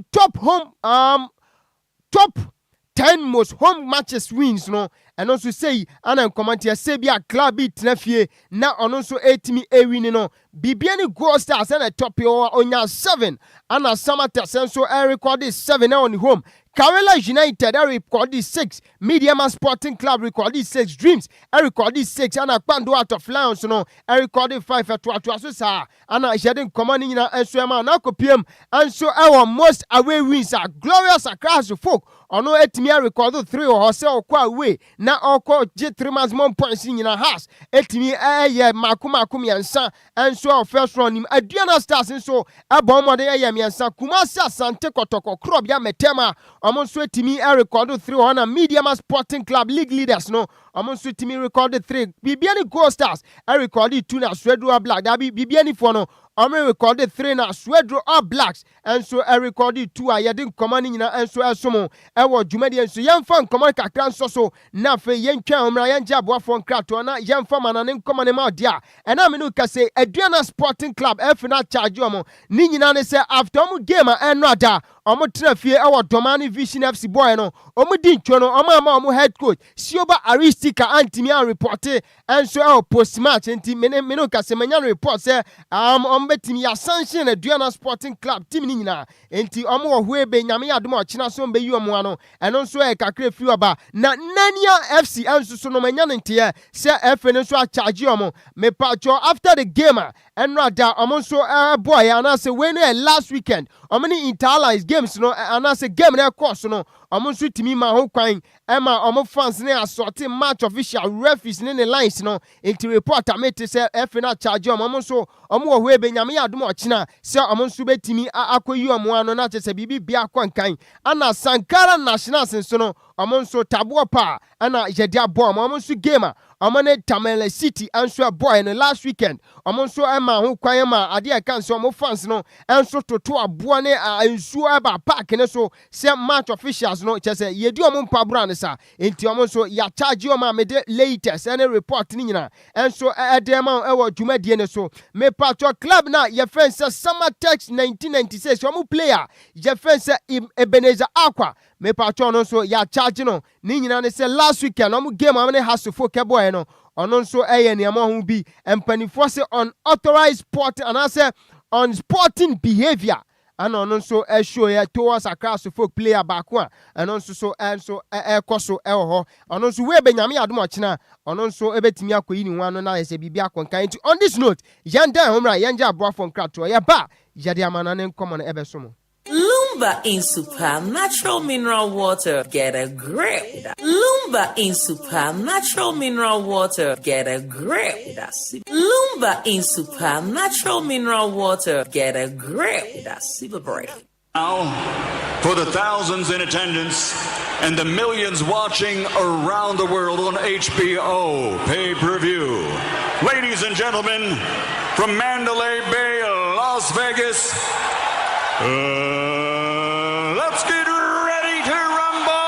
top 10 most home matches wins no, ɛno nso sei ana nkɔmɔnteɛ sɛ bi a club bi tena fie na ɔno nso ɛtumi ɛwin no. Bibiani Gold Stars ɛna top, ɔnya 7, ana Samartex nso ɛrekɔde 7 ɛwɔ ne home. Karela United ɛrekɔde 6, Medeama Sporting Club rekɔde 6, Dreams ɛrekɔde 6, ana Kpando Heart of Lions no ɛrekɔde 5. Ɛtoatoa so saa ana yɛde nkɔmɔ no nyinaa nso ɛma na akɔpiem nso ɛwɔ most away wins a, Glorious Accra Hearts of Oak, ɔno atumi arekɔdo 3 wɔ hɔ sɛ ɔkɔ away na ɔkɔ gye 3 maximum points nyinaa. Hearts atumi ɛyɛ mako mako 3 nso a first round nim. Aduana Stars nso ɛbɔ mmɔden ɛyɛ 3. Kumasi Asante Kɔtɔkɔ korɔbea mɛtɛm a, ɔmo nso atumi ɛrekɔdo 3 wɔ hɔ, na Medeama Sporting Club, league leaders no, ɔmo nso tumi rekɔdo 3. Bibiani Gold Stars ɛrekɔdo 2, na Swedru Black dabi, Bibianifoɔ no ɔmo rekɔde 3, na Swedru All Blacks nso ɛrekɔde 2 a yɛde nkɔmɔ no nyinaa nso ɛsom ɛwɔ dwumadie nso. Yɛmfa nkɔmɔ kakra nso so na afei yɛntwɛn ɔmra yɛngye aboafoɔ nkratoɔ na yɛmfa ma na ne nkɔmɔ no ma ɔde a ɛna me no kase. Aduana Sporting Club ɛfi no akyagye ɔmo ne nyinaa ne sɛ after ɔmo game a ɛno ada ɔmo tena fie ɛwɔ Dɔma ne Vision FC boy no, ɔmo di ntwo no, ɔmo ama ɔmo head coach Sioba Aristika antumi anreport ɛnso ɛwɔ post match. Nti mene mene kase manya no report sɛ ɔmo bɛtumi yɛasanction Aduana Sporting Club team ne nyinaa. Nti ɔmo wɔ hɔ ebe Nyame yɛ adom a ɔkyena so ɔmo bɛyi ɔmo ano. Ɛno nso ɛyɛ kakra firi ɔba. Na Nania FC ɛnso so no, manya no nteɛ sɛ ɛfɛ no nso akyagye ɔmo. Mepatwɔ, after the game a ɛno ada ɔmo nso ɛbɔɔyɛ anaasɛ wei no yɛ last weekend, ɔmo ne Inter Allies games no anaasɛ game no ɛkɔɔ so no, ɔmo nso tumi ma ho kwan ɛma ɔmo fans ne asɔte match official, referees ne ne lines no. Nti report a mete sɛ ɛfɛ no akyagye ɔmo. Ɔmo nso ɔmo wɔ hɔ ebe Nyame yɛ adom ɔkyena sɛ ɔmo nso bɛtumi akɔyi ɔmo ano na kyerɛ sɛ biribi bia akɔ nkan. Ana Sankara Nationals nso no, ɔmo nso taboɔ pa ɛna yɛde abɔ ɔmo. Ɔmo nso game a ɔmo ne Tamale City nso ɛbɔɛ no last weekend, ɔmo nso ɛma ho kwan ma adeɛ ɛka nso ɔmo fans no nso toto aboɔ ne nsuo ɛba park ne so sɛ match officials no kyerɛ sɛ yɛdi ɔmo mpabora ne sa. Nti ɔmo nso yɛakyagye ɔmo a mede latest ɛne report ne nyinaa nso ɛde ɛma ɛwɔ dwumadie ne so. Mepatɔ club na yɛfrɛ sɛ Samartex 1996, ɔmo player yɛfrɛ sɛ Ebenezer Akwa, mepatɔ no nso yɛakyagye no. Ne nyinaa ne sɛ last weekend ɔmo game a ɔmo ne Hasofo kɛbɔɛ no, ɔno nso ɛyɛ nneɛma ho bi mpanimfoɔ sɛ unauthorized sport anaasɛ unsporting behaviour, ɛna ɔno nso ɛshow yɛ towards Accra Folk player baako a ɛno nso so ɛnso ɛkɔ so ɛwɔ hɔ. Ɔno nso wei bɛnyame adom ɔkyena ɔno nso ɛbɛtumi akɔyi ne ho ano na ayɛ sɛ biribi akɔnkan. Nti on this note, yɛn dan ho mmra, yɛn gye aboafoɔ nkratoɔ, yɛba yɛde amana ne nkɔmmɔ no ɛbɛso mo. Lumba in Super Natural Mineral Water. Get a grip. Lumba in Super Natural Mineral Water. Get a grip. Lumba in Super Natural Mineral Water. Get a grip. Super break. Now, for the thousands in attendance and the millions watching around the world on HBO pay per view. Ladies and gentlemen, from Mandalay Bay, Las Vegas, let's get ready to rumble!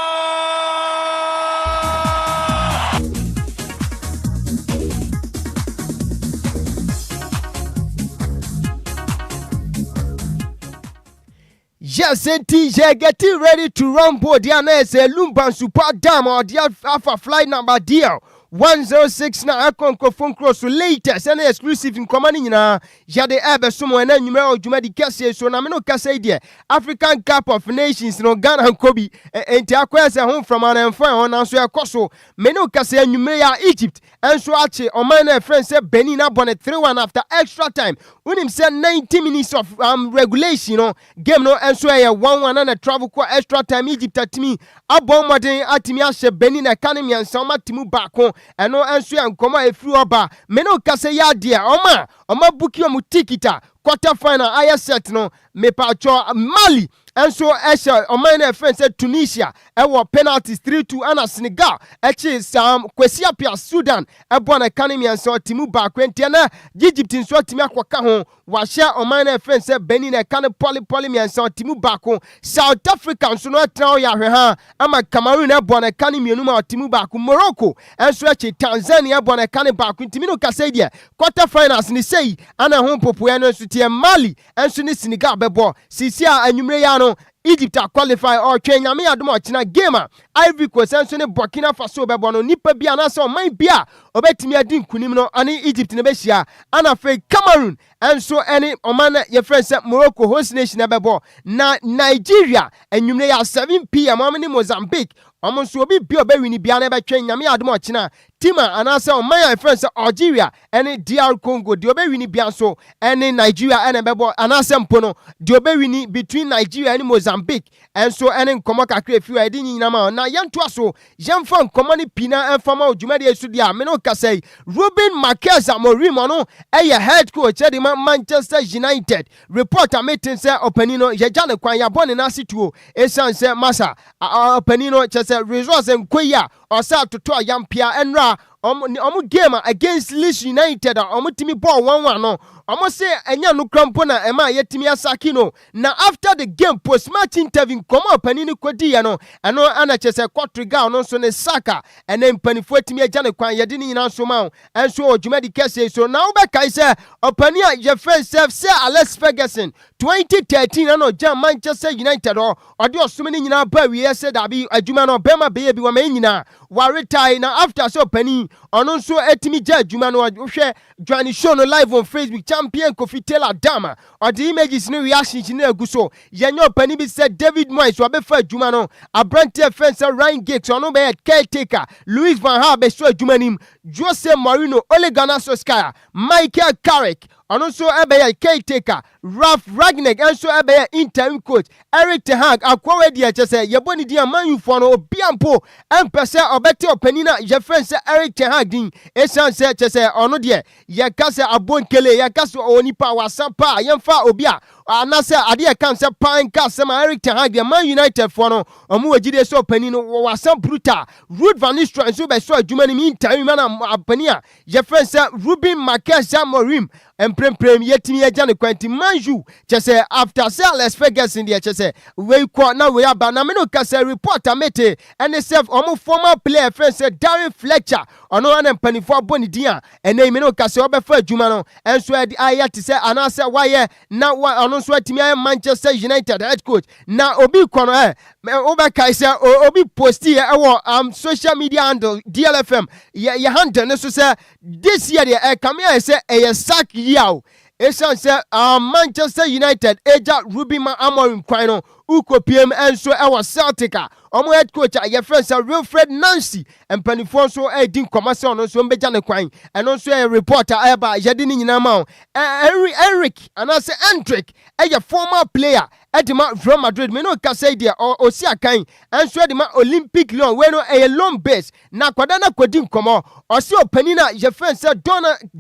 Yes, nti yɛ getting ready to rumble deɛ na ɛsɛ Lumba Nsupa Dam a ɔde afa flight number DL. 106 na ɛkɔ nkurɔfoɔ nkuro so. Latest ɛne exclusive nkɔmɔ no nyinaa yɛde ɛbɛsom wɔn ɛna anwummerɛ wɔ dwumadi kɛseɛ so. Na me no kasa yi deɛ, African Cup of Nations no, Ghana nkɔ bi, enti akɔyɛ sɛ ho mframa no ɛmfa ɛho, nanso ɛkɔ so. Me no kasa anwummerɛ yi a, Egypt ɛnso akye ɔman no ɛfrɛ sɛ Benin abɔ ne 3-1 after extra time. Wonim sɛ 90 minutes of regulation no, game no nso ɛyɛ 1-1 na travel kɔ extra time. Egypt atumi abɔ mmɔden atumi ahyɛ Benin ɛka ne mmiɛnsa, ɔma timu baako. Ɛno nso yɛ nkɔmɔ a ɛfiri ɔba. Me ne kasa yi adeɛ, ɔma a ɔma book ɔmo ticket a quarter final ayɛ set no, mepatwɔ, Mali nso ɛhyɛ ɔman no ɛfɛn sɛ Tunisia ɛwɔ penalties 3-2, ɛna Senegal ɛkyi Sam Kwesi Appiah Sudan ɛbɔ ne ka ne mmiɛnsa, ɔte baako. Nti ɛna Egypt nso atumi akɔka ho, wahyɛ ɔman no ɛfɛn sɛ Benin ɛka ne pɔlepɔle mmiɛnsa, ɔte mu baako. South Africa nso no ɛtena hɔ yɛ ahwɛ ha ama Cameroon ɛbɔ ne ka ne mmienu ma ɔte mu baako. Morocco nso akyi Tanzania ɛbɔ ne ka ne baako. Ntumi no kasa yi deɛ, quarter finals ne sei ana ho mpopoeɛ no nso teɛ. Mali nso ne Senegal bɛbɔ sisi a anwummerɛ yi ano. Egypt a qualify, ɔtwɛn Nyame adom ɔkyena game a Ivory Coast nso ne Burkina Faso bɛbɔ no. Nipa bi anaasɛ ɔman bi a ɔbɛtumi adi nkunim no ane Egypt no bɛhyia, ana afei Cameroon nso ne ɔman no yɛfrɛ sɛ Morocco, host nation, bɛbɔ. Na Nigeria anwummerɛ yɛ 7 p.m. ɔmo ne Mozambique. Ɔmo nso obi bi a ɔbɛ win bia no bɛtwɛn Nyame adom ɔkyena team a anaasɛ ɔman a yɛfrɛ sɛ Algeria ɛne DR Congo. Deɛ ɔbɛ win bia nso ɛne Nigeria ɛna ɛbɛbɔ, anaasɛ mpo no deɛ ɔbɛ win between Nigeria ne Mozambique ɛnso ɛne nkɔmɔ kakra efi hɔ. Yɛde nyinaa ma na yɛntoa so, yɛmfa nkɔmɔ no pii na ɛmfa ma dwumadie so deɛ a me no kasa yi, Ruben Marquez Amorim, ɔno ɛyɛ head coach ɛde ma Manchester United. Report a meten sɛ ɔpanin no yɛgya ne kwan, yɛabɔ ne n'ase tuo, ɛsiane sɛ masa ɔpanin no kyɛ sɛ results nkɔ yi a ɔsɛ atoto a yampia. Ɛnora ɔmo game against Leeds United a ɔmo tumi bɔɔ 1-1 no, ɔmo se ɛnyɛ no kura mpo na ɛma yɛtumi a sack no. Na after the game, post match interview, nkɔmɔ a panin no kɔdiiɛ no, ɛno ana kyerɛ sɛ kɔtrigal no nso ne sack a ɛnɛ mpanimfoɔ atumi agya ne kwan. Yɛde ne nyinaa nso ma wo ɛnso wɔ dwumadi kɛseɛ so. Na wobɛkae sɛ ɔpanin a yɛfrɛ sɛ Sir Alex Ferguson, 2013 ɛna ɔgya Manchester United hɔ, ɔde ɔsom no nyinaa ba awieɛ sɛ dabi, adwuma no ɔbɛrima bɛyɛ bi wɔma nyinaa waretae. Na after sɛ ɔpanin ɔno nso atumi gya adwuma no, wohwɛ join show no live on Facebook, Champion Kofi Taylor Dama ɔde images no, reactions no agu so. Yɛnyɛ ɔpanin bi sɛ David Moyes wabɛfa adwuma no, aberanteɛ fɛn sɛ Ryan Giggs ɔno bɛyɛ caretaker, Louis van Gaal bɛso adwuma nim, Jose Mourinho, Ole Gunnar Solskjaer, Michael Carrick ɔno nso ɛbɛyɛ caretaker, Ralf Rangnick nso ɛbɛyɛ interim coach, Eric ten Hag akoa deɛ kyɛ sɛ yɛbɔ ne din a Man U foɔ no obia mpo ɛmpɛ sɛ ɔbɛte ɔpanin a yɛfrɛ sɛ Eric ten Hag din, ɛsiane sɛ kyɛ sɛ ɔno deɛ yɛka sɛ abonkele, yɛka sɛ ɔwɔ nipa a wasa pa a yɛmfa obi a anaasɛ adeɛ ɛka sɛ paa nka asɛm a Eric ten Hag deɛ, Man United foɔ no ɔmo wɔ gyidie sɛ ɔpanin no wasa brutal. Ruud van Nistelrooy nso bɛsɔ adwuma no mu interim na ɔpanin a yɛfrɛ sɛ Ruben Marquez Amorim mprempren yɛtumi agya ne kwan. Ti Man U kyɛ sɛ after sɛ Alex Ferguson deɛ kyɛ sɛ wei kɔ na wei aba. Na mene ka sɛ report a mete ɛne sɛ ɔmo former player fɛn sɛ Darren Fletcher, ɔno ɛna mpanimfoɔ abɔ ne din a ɛnɛ yi mene ka sɛ ɔbɛfa adwuma no ɛnso ɛde ayɛ te sɛ anaasɛ wayɛ na ɔno nso atumi ayɛ Manchester United head coach. Na obi kɔ no ɛ wobɛkae sɛ obi post yɛ ɛwɔ social media handle DLFM yɛ handle ne so sɛ this year deɛ ɛkame ayɛ sɛ ɛyɛ sack year o, ɛsiane sɛ Manchester United agya Ruben Amorim kwan no ukopiem nso ɛwɔ Celtic a ɔmo head coach a yɛfrɛ sɛ Wilfred Nancy, mpanimfoɔ nso ɛredi nkɔmɔ sɛ ɔno nso mbɛgya ne kwan. Ɛno nso yɛ report a ɛreba, yɛde ne nyinaa ma wo. Eric anaasɛ Endrick ɛyɛ former player ɛde ma Real Madrid. Mene kasa yi deɛ, ɔsi akan ɛnso ɛde ma Olympic Lyon. Wei no ɛyɛ loan base. Na akwadaa no akɔdi nkɔmɔ, ɔsi ɔpanin a yɛfrɛ sɛ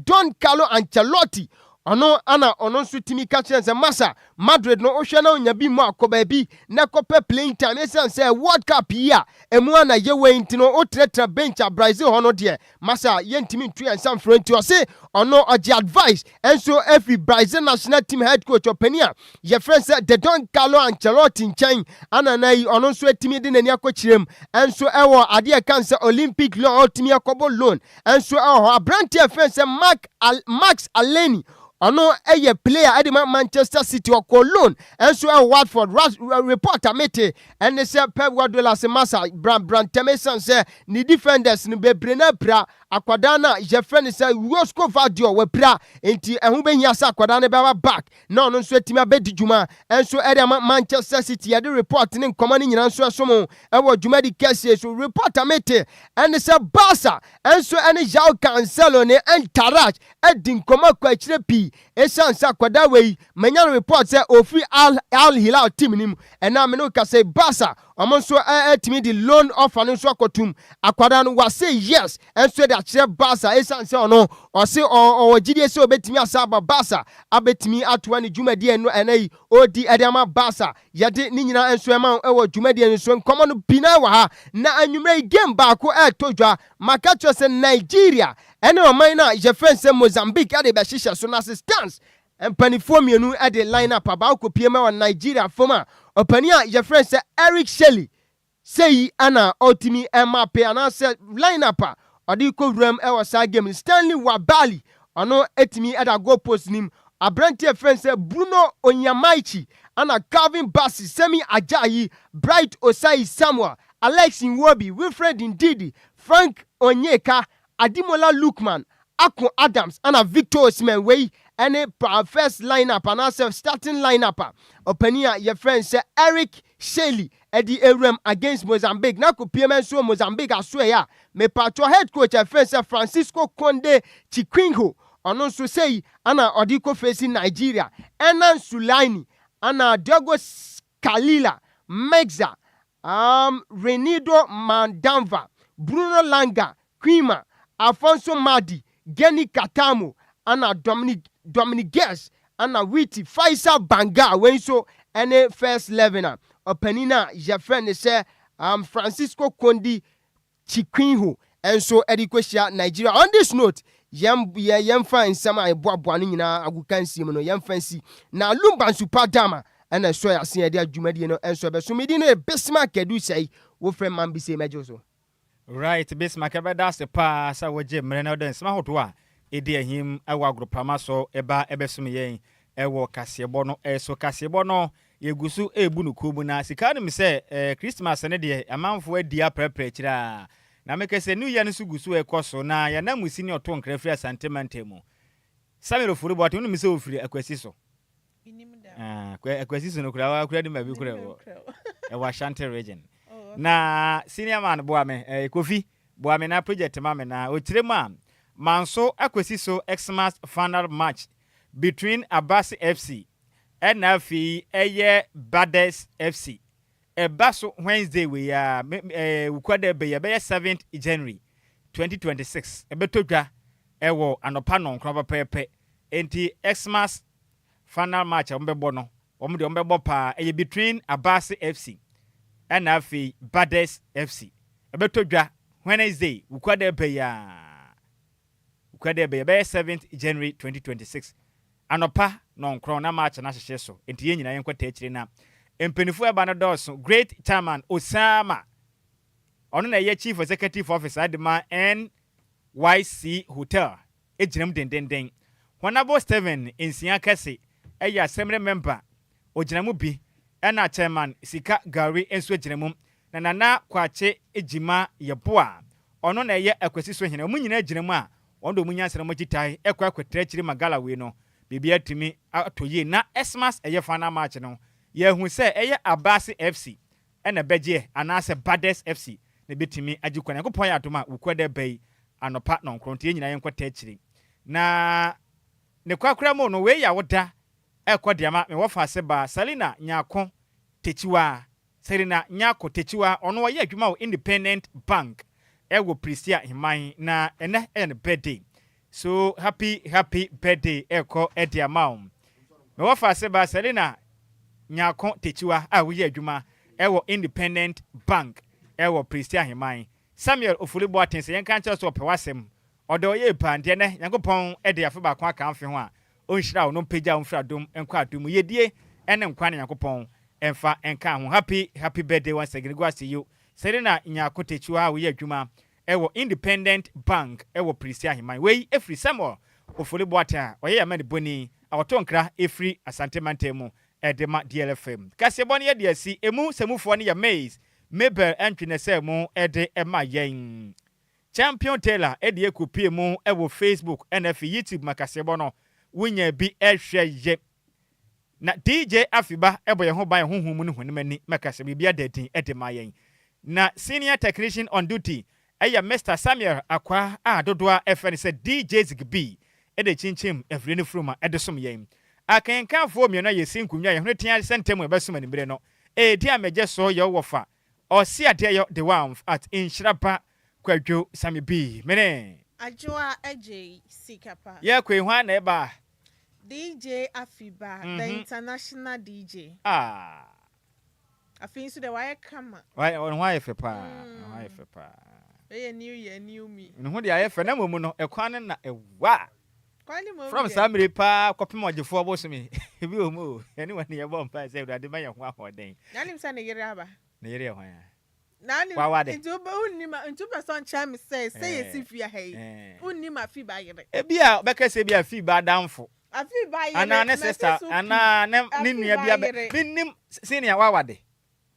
Don Carlo Ancelotti, ɔno ana ɔno nso tumi ka kyerɛ sɛ masa Madrid no wohwɛ na onya bi mu akɔ baabi na kɔpɛ playing time, ɛsiane sɛ World Cup yi a ɛmu ana yɛwɔ yi nti no wotenatena bench a Brazil hɔ no deɛ masa yɛntumi ntu yɛn nsa mfrɛ. Nti ɔse ɔno ɔgye advice ɛnso ɛfiri Brazil national team head coach ɔpanin a yɛfrɛ sɛ the Don Carlo Ancelotti nkyɛn, ana na yi ɔno nso atumi de n'ani akɔkyerɛ mu ɛnso ɛwɔ adeɛ kan sɛ Olympic Lyon ɔtumi akɔbɔ loan ɛnso ɛwɔ hɔ. Aberanteɛ fɛn sɛ Mark Al Max Aleni. Ɔno yɛ player de ma Manchester City, ɔkɔɔ loan nso wɔ Watford. Report a mete ɛne sɛ Pep Guardiola se masa bra bra ntɛm esiane sɛ ne defenders no bebree no apira. Akwadaa no a yɛfrɛ no sɛ Josko Gvardiol wapira, nti ɛho bɛhia sɛ akwadaa no bɛba back na ɔno nso atumi abɛdi dwuma nso de ama Manchester City. Yɛde report ne nkɔmmɔ no nyinaa nso ɛso ɛwɔ dwumadi kɛseɛ so. Report a mete ɛne sɛ Barca nso ɛne Joao Cancelo ne Entourage adi nkɔmmɔ akɔ akyire pii, ɛsiane sɛ akwadaa wei manya no report sɛ ofiri Al Al Hilal team nim. Ɛna me no kasa, Barca ɔmo nso ɛtumi de loan offer no nso akɔtum. Akwadaa no wase yes ɛnso de akyerɛ Barca, ɛsiane sɛ ɔno ɔse ɔwɔ gyidie sɛ ɔbɛtumi asa aba Barca abɛtumi atoa ne dwumadie no ɛnɛ yi ɔdi ɛde ama Barca. Yɛde ne nyinaa nso ɛma ɛwɔ dwumadie no so. Nkɔmmɔ no pii na wɔ ha. Na anwummerɛ yi game baako ɛɛtɔ dwa, maka kyerɛ sɛ Nigeria ɛne ɔman no a yɛfrɛ sɛ Mozambique ɛde bɛhyehyɛ so. Na assistance mpanimfoɔ mmienu ɛde line up aba akɔpie ma wɔ Nigeria fam a, ɔpanin a yɛfrɛ sɛ Eric Chelle sɛyi ana ɔtumi ɛma pe anaasɛ line up a ɔde kɔ wuram ɛwɔ saa game. Stanley Wabali, ɔno ɛtumi ɛda goal post nim. Aberanteɛ frɛ sɛ Bruno Onyamaichi ana Calvin Bassey, Semi Ajayi, Bright Osai Samuel, Alex Iwobi, Wilfred Ndidi, Frank Onyeka, Ademola Lookman, Akon Adams ana Victor Osimhen. Wei ɛne first lineup anaasɛ starting lineup a ɔpanin a yɛfrɛ sɛ Eric Chelle ɛde ewuram against Mozambique. Na kò nso Mozambique aso ɛyɛ a mepatɔ head coach ɛfrɛ sɛ Francisco Conde Chiquinho, ɔno nso sɛyi ana ɔde kɔ face Nigeria. Ɛna Sulaini ana Diogo Kalila Mexa, Renido Mandava, Bruno Langa Quima, Alfonso Madi, Geni Katamo ana Dominic Dominiguez ana Witi Faisal Banga. Wei nso ɛne first 11 a ɔpanin a yɛfrɛ ne sɛ Francisco Kondi Chiquinho nso ɛde kɔhyia Nigeria. On this note, yɛn yɛ yɛmfa nsɛm a ɛboaboa no nyinaa agoka nsie mu no, yɛmfa nsi na Lumba Nsupa Dama ɛna ɛsɔ yɛ ase. Yɛde adwumadie no nso ɛbɛso. Medi no yɛ Bismarck Adu Sɛi, wofrɛ man bi sɛ mɛgye so. Right, Bismarck, ɛbɛda ase paa sɛ wogye mmerɛ na wode nsɛm ahodoɔ a ɛdi ahim ɛwɔ agoroprama so ɛba ɛbɛsom yɛn ɛwɔ kaseɛbɔ no ɛso. Kaseɛbɔ no yɛgu so ɛrebu no kuo mu na sika no mu sɛ Christmas no deɛ, amanfoɔ adi aprɛprɛ akyire a na mekɛ sɛ New Year no nso gu so ɛkɔ so. Na yɛnam mu si ne ɔto nkra firi Asante mantam mu, Samuel Ofori Boateng, wonim sɛ ɔfiri Akwasi so. Ah, Akwasi so no kura kura de ma bi kura ɛwɔ Ashanti Region. Na senior man boa me, Kofi boa me na project ma me na ɔkyerɛ mu a Manso Akwasi so Xmas final match between Abasi FC ɛna afei ɛyɛ Bades FC ɛba so Wednesday wei a Wukuada bɛyɛ ɛbɛyɛ 7th January 2026, ɛbɛtɔ dwa ɛwɔ anɔpa 9 pɛpɛɛpɛ. Nti Xmas final match a wɔbɛbɔ no, wɔn deɛ wɔbɛbɔ paa ɛyɛ between Abasi FC ɛna afei Bades FC. Ɛbɛtɔ dwa Wednesday, Wukuada bɛyɛ a Wukuada bɛyɛ ɛbɛyɛ 7th January 2026 anɔpa 9 na match no ahyehyɛ so. Nti yɛn nyinaa yɛnkɔta akyire na mpanimfoɔ ɛba no dɔɔso. Great Chairman Osama, ɔno na ɛyɛ Chief Executive Officer de ma NYC Hotel, egyina mu dendenden. Honourable Stephen Nsia Kɛse ɛyɛ assembly member, ogyina mu bi, ɛna Chairman Sika Gari nso gyina mu, na Nana Kwakye Gyima Yɛboa, ɔno na ɛyɛ Akwasi so hene. Wɔn nyinaa gyina mu a wɔn de wɔn nyansa na wɔn akyitae ɛkɔ akɔtena akyire ma gala wei no biribi atumi atɔ yie. Na Xmas ɛyɛ final match no, yɛhu sɛ ɛyɛ Abase FC ɛna bɛgyeɛ anaasɛ Bades FC na ebɛtumi agye kwan. Nyankopɔn yɛ adom a, Wukuada bɛ yi anɔpa 9, nti yɛn nyinaa yɛnkɔta akyire. Na ne kwakora mu no, wei yɛ awoda ɛkɔ deɛ ma mewɔ fa ase ba Salina Nyako Tekyiwa. Salina Nyako Tekyiwa, ɔno ɔyɛ adwuma wɔ Independent Bank ɛwɔ Prisia Heman, na ɛnɛ ɛyɛ ne birthday, so happy happy birthday ɛkɔ ɛde ama wo, mewɔ fa ase ba Salina Nyako Tekyiwa a woyɛ adwuma ɛwɔ Independent Bank ɛwɔ Prisia Heman. Samuel Ofori Boateng, sɛ yɛnka nkyerɛ sɛ ɔpɛ w'asɛm, ɔdɔ ɔyɛ paa. Ndeɛ nɛ Nyankopɔn ɛde afe baako aka mfe ho a ɔnhyira wo no, mpagya wo mfiri adom nkɔ adom mu, yɛdie ɛne nkwa ne Nyankopɔn ɛmfa ɛnka ho. Happy happy birthday once again. Go ase you, Serena Nyako Tekyiwa a woyɛ adwuma ɛwɔ Independent Bank ɛwɔ Prisia Heman. Wei ɛfiri Samuel Ofori Boateng a ɔyɛ yɛn amanibɔni a ɔto nkra firi Asante mantam mu de ma DLFM. Kaseɛbɔ no yɛde asi emu sɛmufoɔ no yɛ Maize Mabel Antwi na ɛsɛɛ mu de ma yɛn. Champion Taylor de ɛkɔpue mu wɔ Facebook ɛna afei YouTube ma kaseɛbɔ no wonya bi hwɛ yɛ. Na DJ Afiba bɔ yɛn ho ban honhom mu ne honam ani ma kaseɛbɔ biribi ada din de ma yɛn. Na Senior Technician on Duty yɛ Mister Samuel Akwaa a dodoɔ ara frɛ no sɛ DJ Zigby de kyinkyim afidie no furuma de som yɛn. Akenkanfoɔ mmienu a yɛsi nkonnwa a yɛn ho tea sɛ ntɛm a yɛbɛsom anibere no redi amegye so yɛ wo wɔfa Ɔse adeɛ yɔ de wamf at nhyira ba Kwadwo Sammy B mene. Adwoa Adjei sika pa. Yɛkɔ yi hwan na ɛba? DJ Afiba the international DJ. Ah. Afei nso deɛ wayɛ kama. Wayɛ ne ho ayɛ fɛ paa. Ne ho ayɛ fɛ paa. Wei yɛ new year new me. Ne ho deɛ ayɛ fɛ na mmom no ɛkwan no na ɛwa. Kwan no mmom From deɛ. saa mmere paa kɔpem ɔgyefoɔ bosome ebi wɔ mu o yɛne wɔn yɛbɔ mpae sɛ Awurade ma yɛn ho ahoɔden. Na nim sɛ ne yere aba. Ne yere yɛ hwan a? Na nim Wawade. nti wobɛ wonnim nti wopɛ sɛ ɔnkyerɛ me sɛ sɛ yɛsi fie ha yi wonnim Afiba yere. Ebi a ɔbɛka sɛ ebi a Afiba adamfo. Afiba yere Anaa ne mate sister so pii. anaa ne ne nua Afiba bi abɛ yere. mennim senior wawade.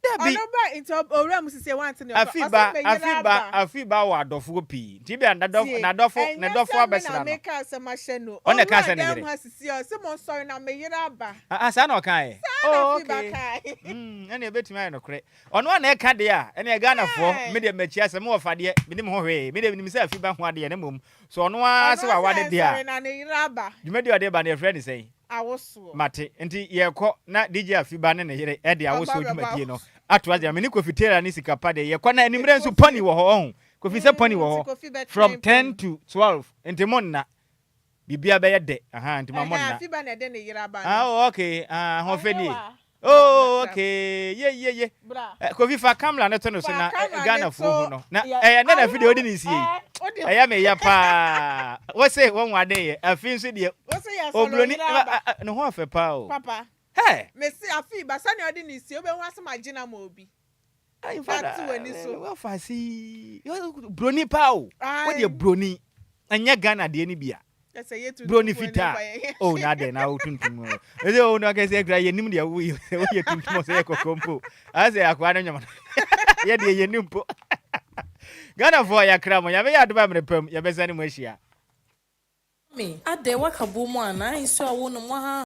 Dabi. Ɔno ba nti owura mu sisi wante ne ɔka Afi ɔsɛ ba me yere afi ba aba. afi ba wɔ adɔfoɔ pii nti ebia nadɔfo Tie nadɔfo ɛnyɛ nedɔfo sɛ me na abɛsra no. meka asɛm ahyɛ no Ɔno na ɛkaa owura sɛ ne dan yere. mu ha sisi ɔsɛ mo nsɔre na me yere aba. Ah ah saa na ɔkaeɛ? Saa na Oh afi ba okay. kae. Mm ɛnneɛ ɛbɛtumi ayɛ nokorɛ. Ɔno ara na ɛka deɛ a ɛnneɛ Ghanafoɔ me deɛ makyia sɛ me wɔfa deɛ menim ho hwee me deɛ menim sɛ afi ba ho adeɛ na mmom sɛ ɔno ara Ɔno sɛ wawade sɛ deɛ a nsɔre na ne yere aba. dwumadie a ɔde ba no yɛfrɛ no sɛn? Awosoɔ. Mate. Nti yɛkɔ na DJ Afiba ne ne yere de Ɔba awosoɔ bɛbɔ dwumadie no awosoɔ. ato ase. Me ne Kofi Taylor ne Sika Pa deɛ yɛkɔ na anwummerɛ nso pony wɔ hɔ ɔho. Kofi sɛ pony wɔ Nti hɔ Kofi bɛtwɛn from pony. 10 to 12 nti mo nna. Biribiara bɛyɛ dɛ. Ahaa nti ma mo Ɛhɛn nna. Afiba na ɛde ne yere aba Ah no. oh okay ah ahoɔfɛ nie. Ɔhewa. Oh Bra bra. okay ye ye ye. Bra. Eh, Kofi fa camera no to no so Fa na eh, camera no Ghana foɔ hu to no. Na yɛ. ɛyɛ nɛ na afi deɛ Ɔhewa odi ne nsie yi. ɛɛ wode. Ɛyɛ me ya paa. Wose wɔn wade yɛ. Afi nso deɛ Wose yɛ sɔlɔ obroni yere aba. ne ho afɛ paa o. Papa. Hey. Mese Afiba sɛnea ɔde ne sie wobɛhu asɛm agyina ma obi. Ayi Na fada. te w'ani so. Wafa si. Broni paa o. Wo deɛ broni. Ɛnyɛ Ghana deɛ ni bia. Broni fitaa. Oh na adɛn na wo tuntum. Ɛsɛ o na kɛsɛ kura yɛ nim deɛ wo yɛ tuntum ɔsɛ yɛ kɔkɔɔ mpo. Asɛ akoa no nyɔm. Yɛ deɛ yɛ nim mpo. Ghana foɔ yɛakra mo. Nyame yɛ adom a mmerɛ pam yɛbɛsane mo ahyia. Me, adɛn woaka bom anaa nsuo a wonom woahaha.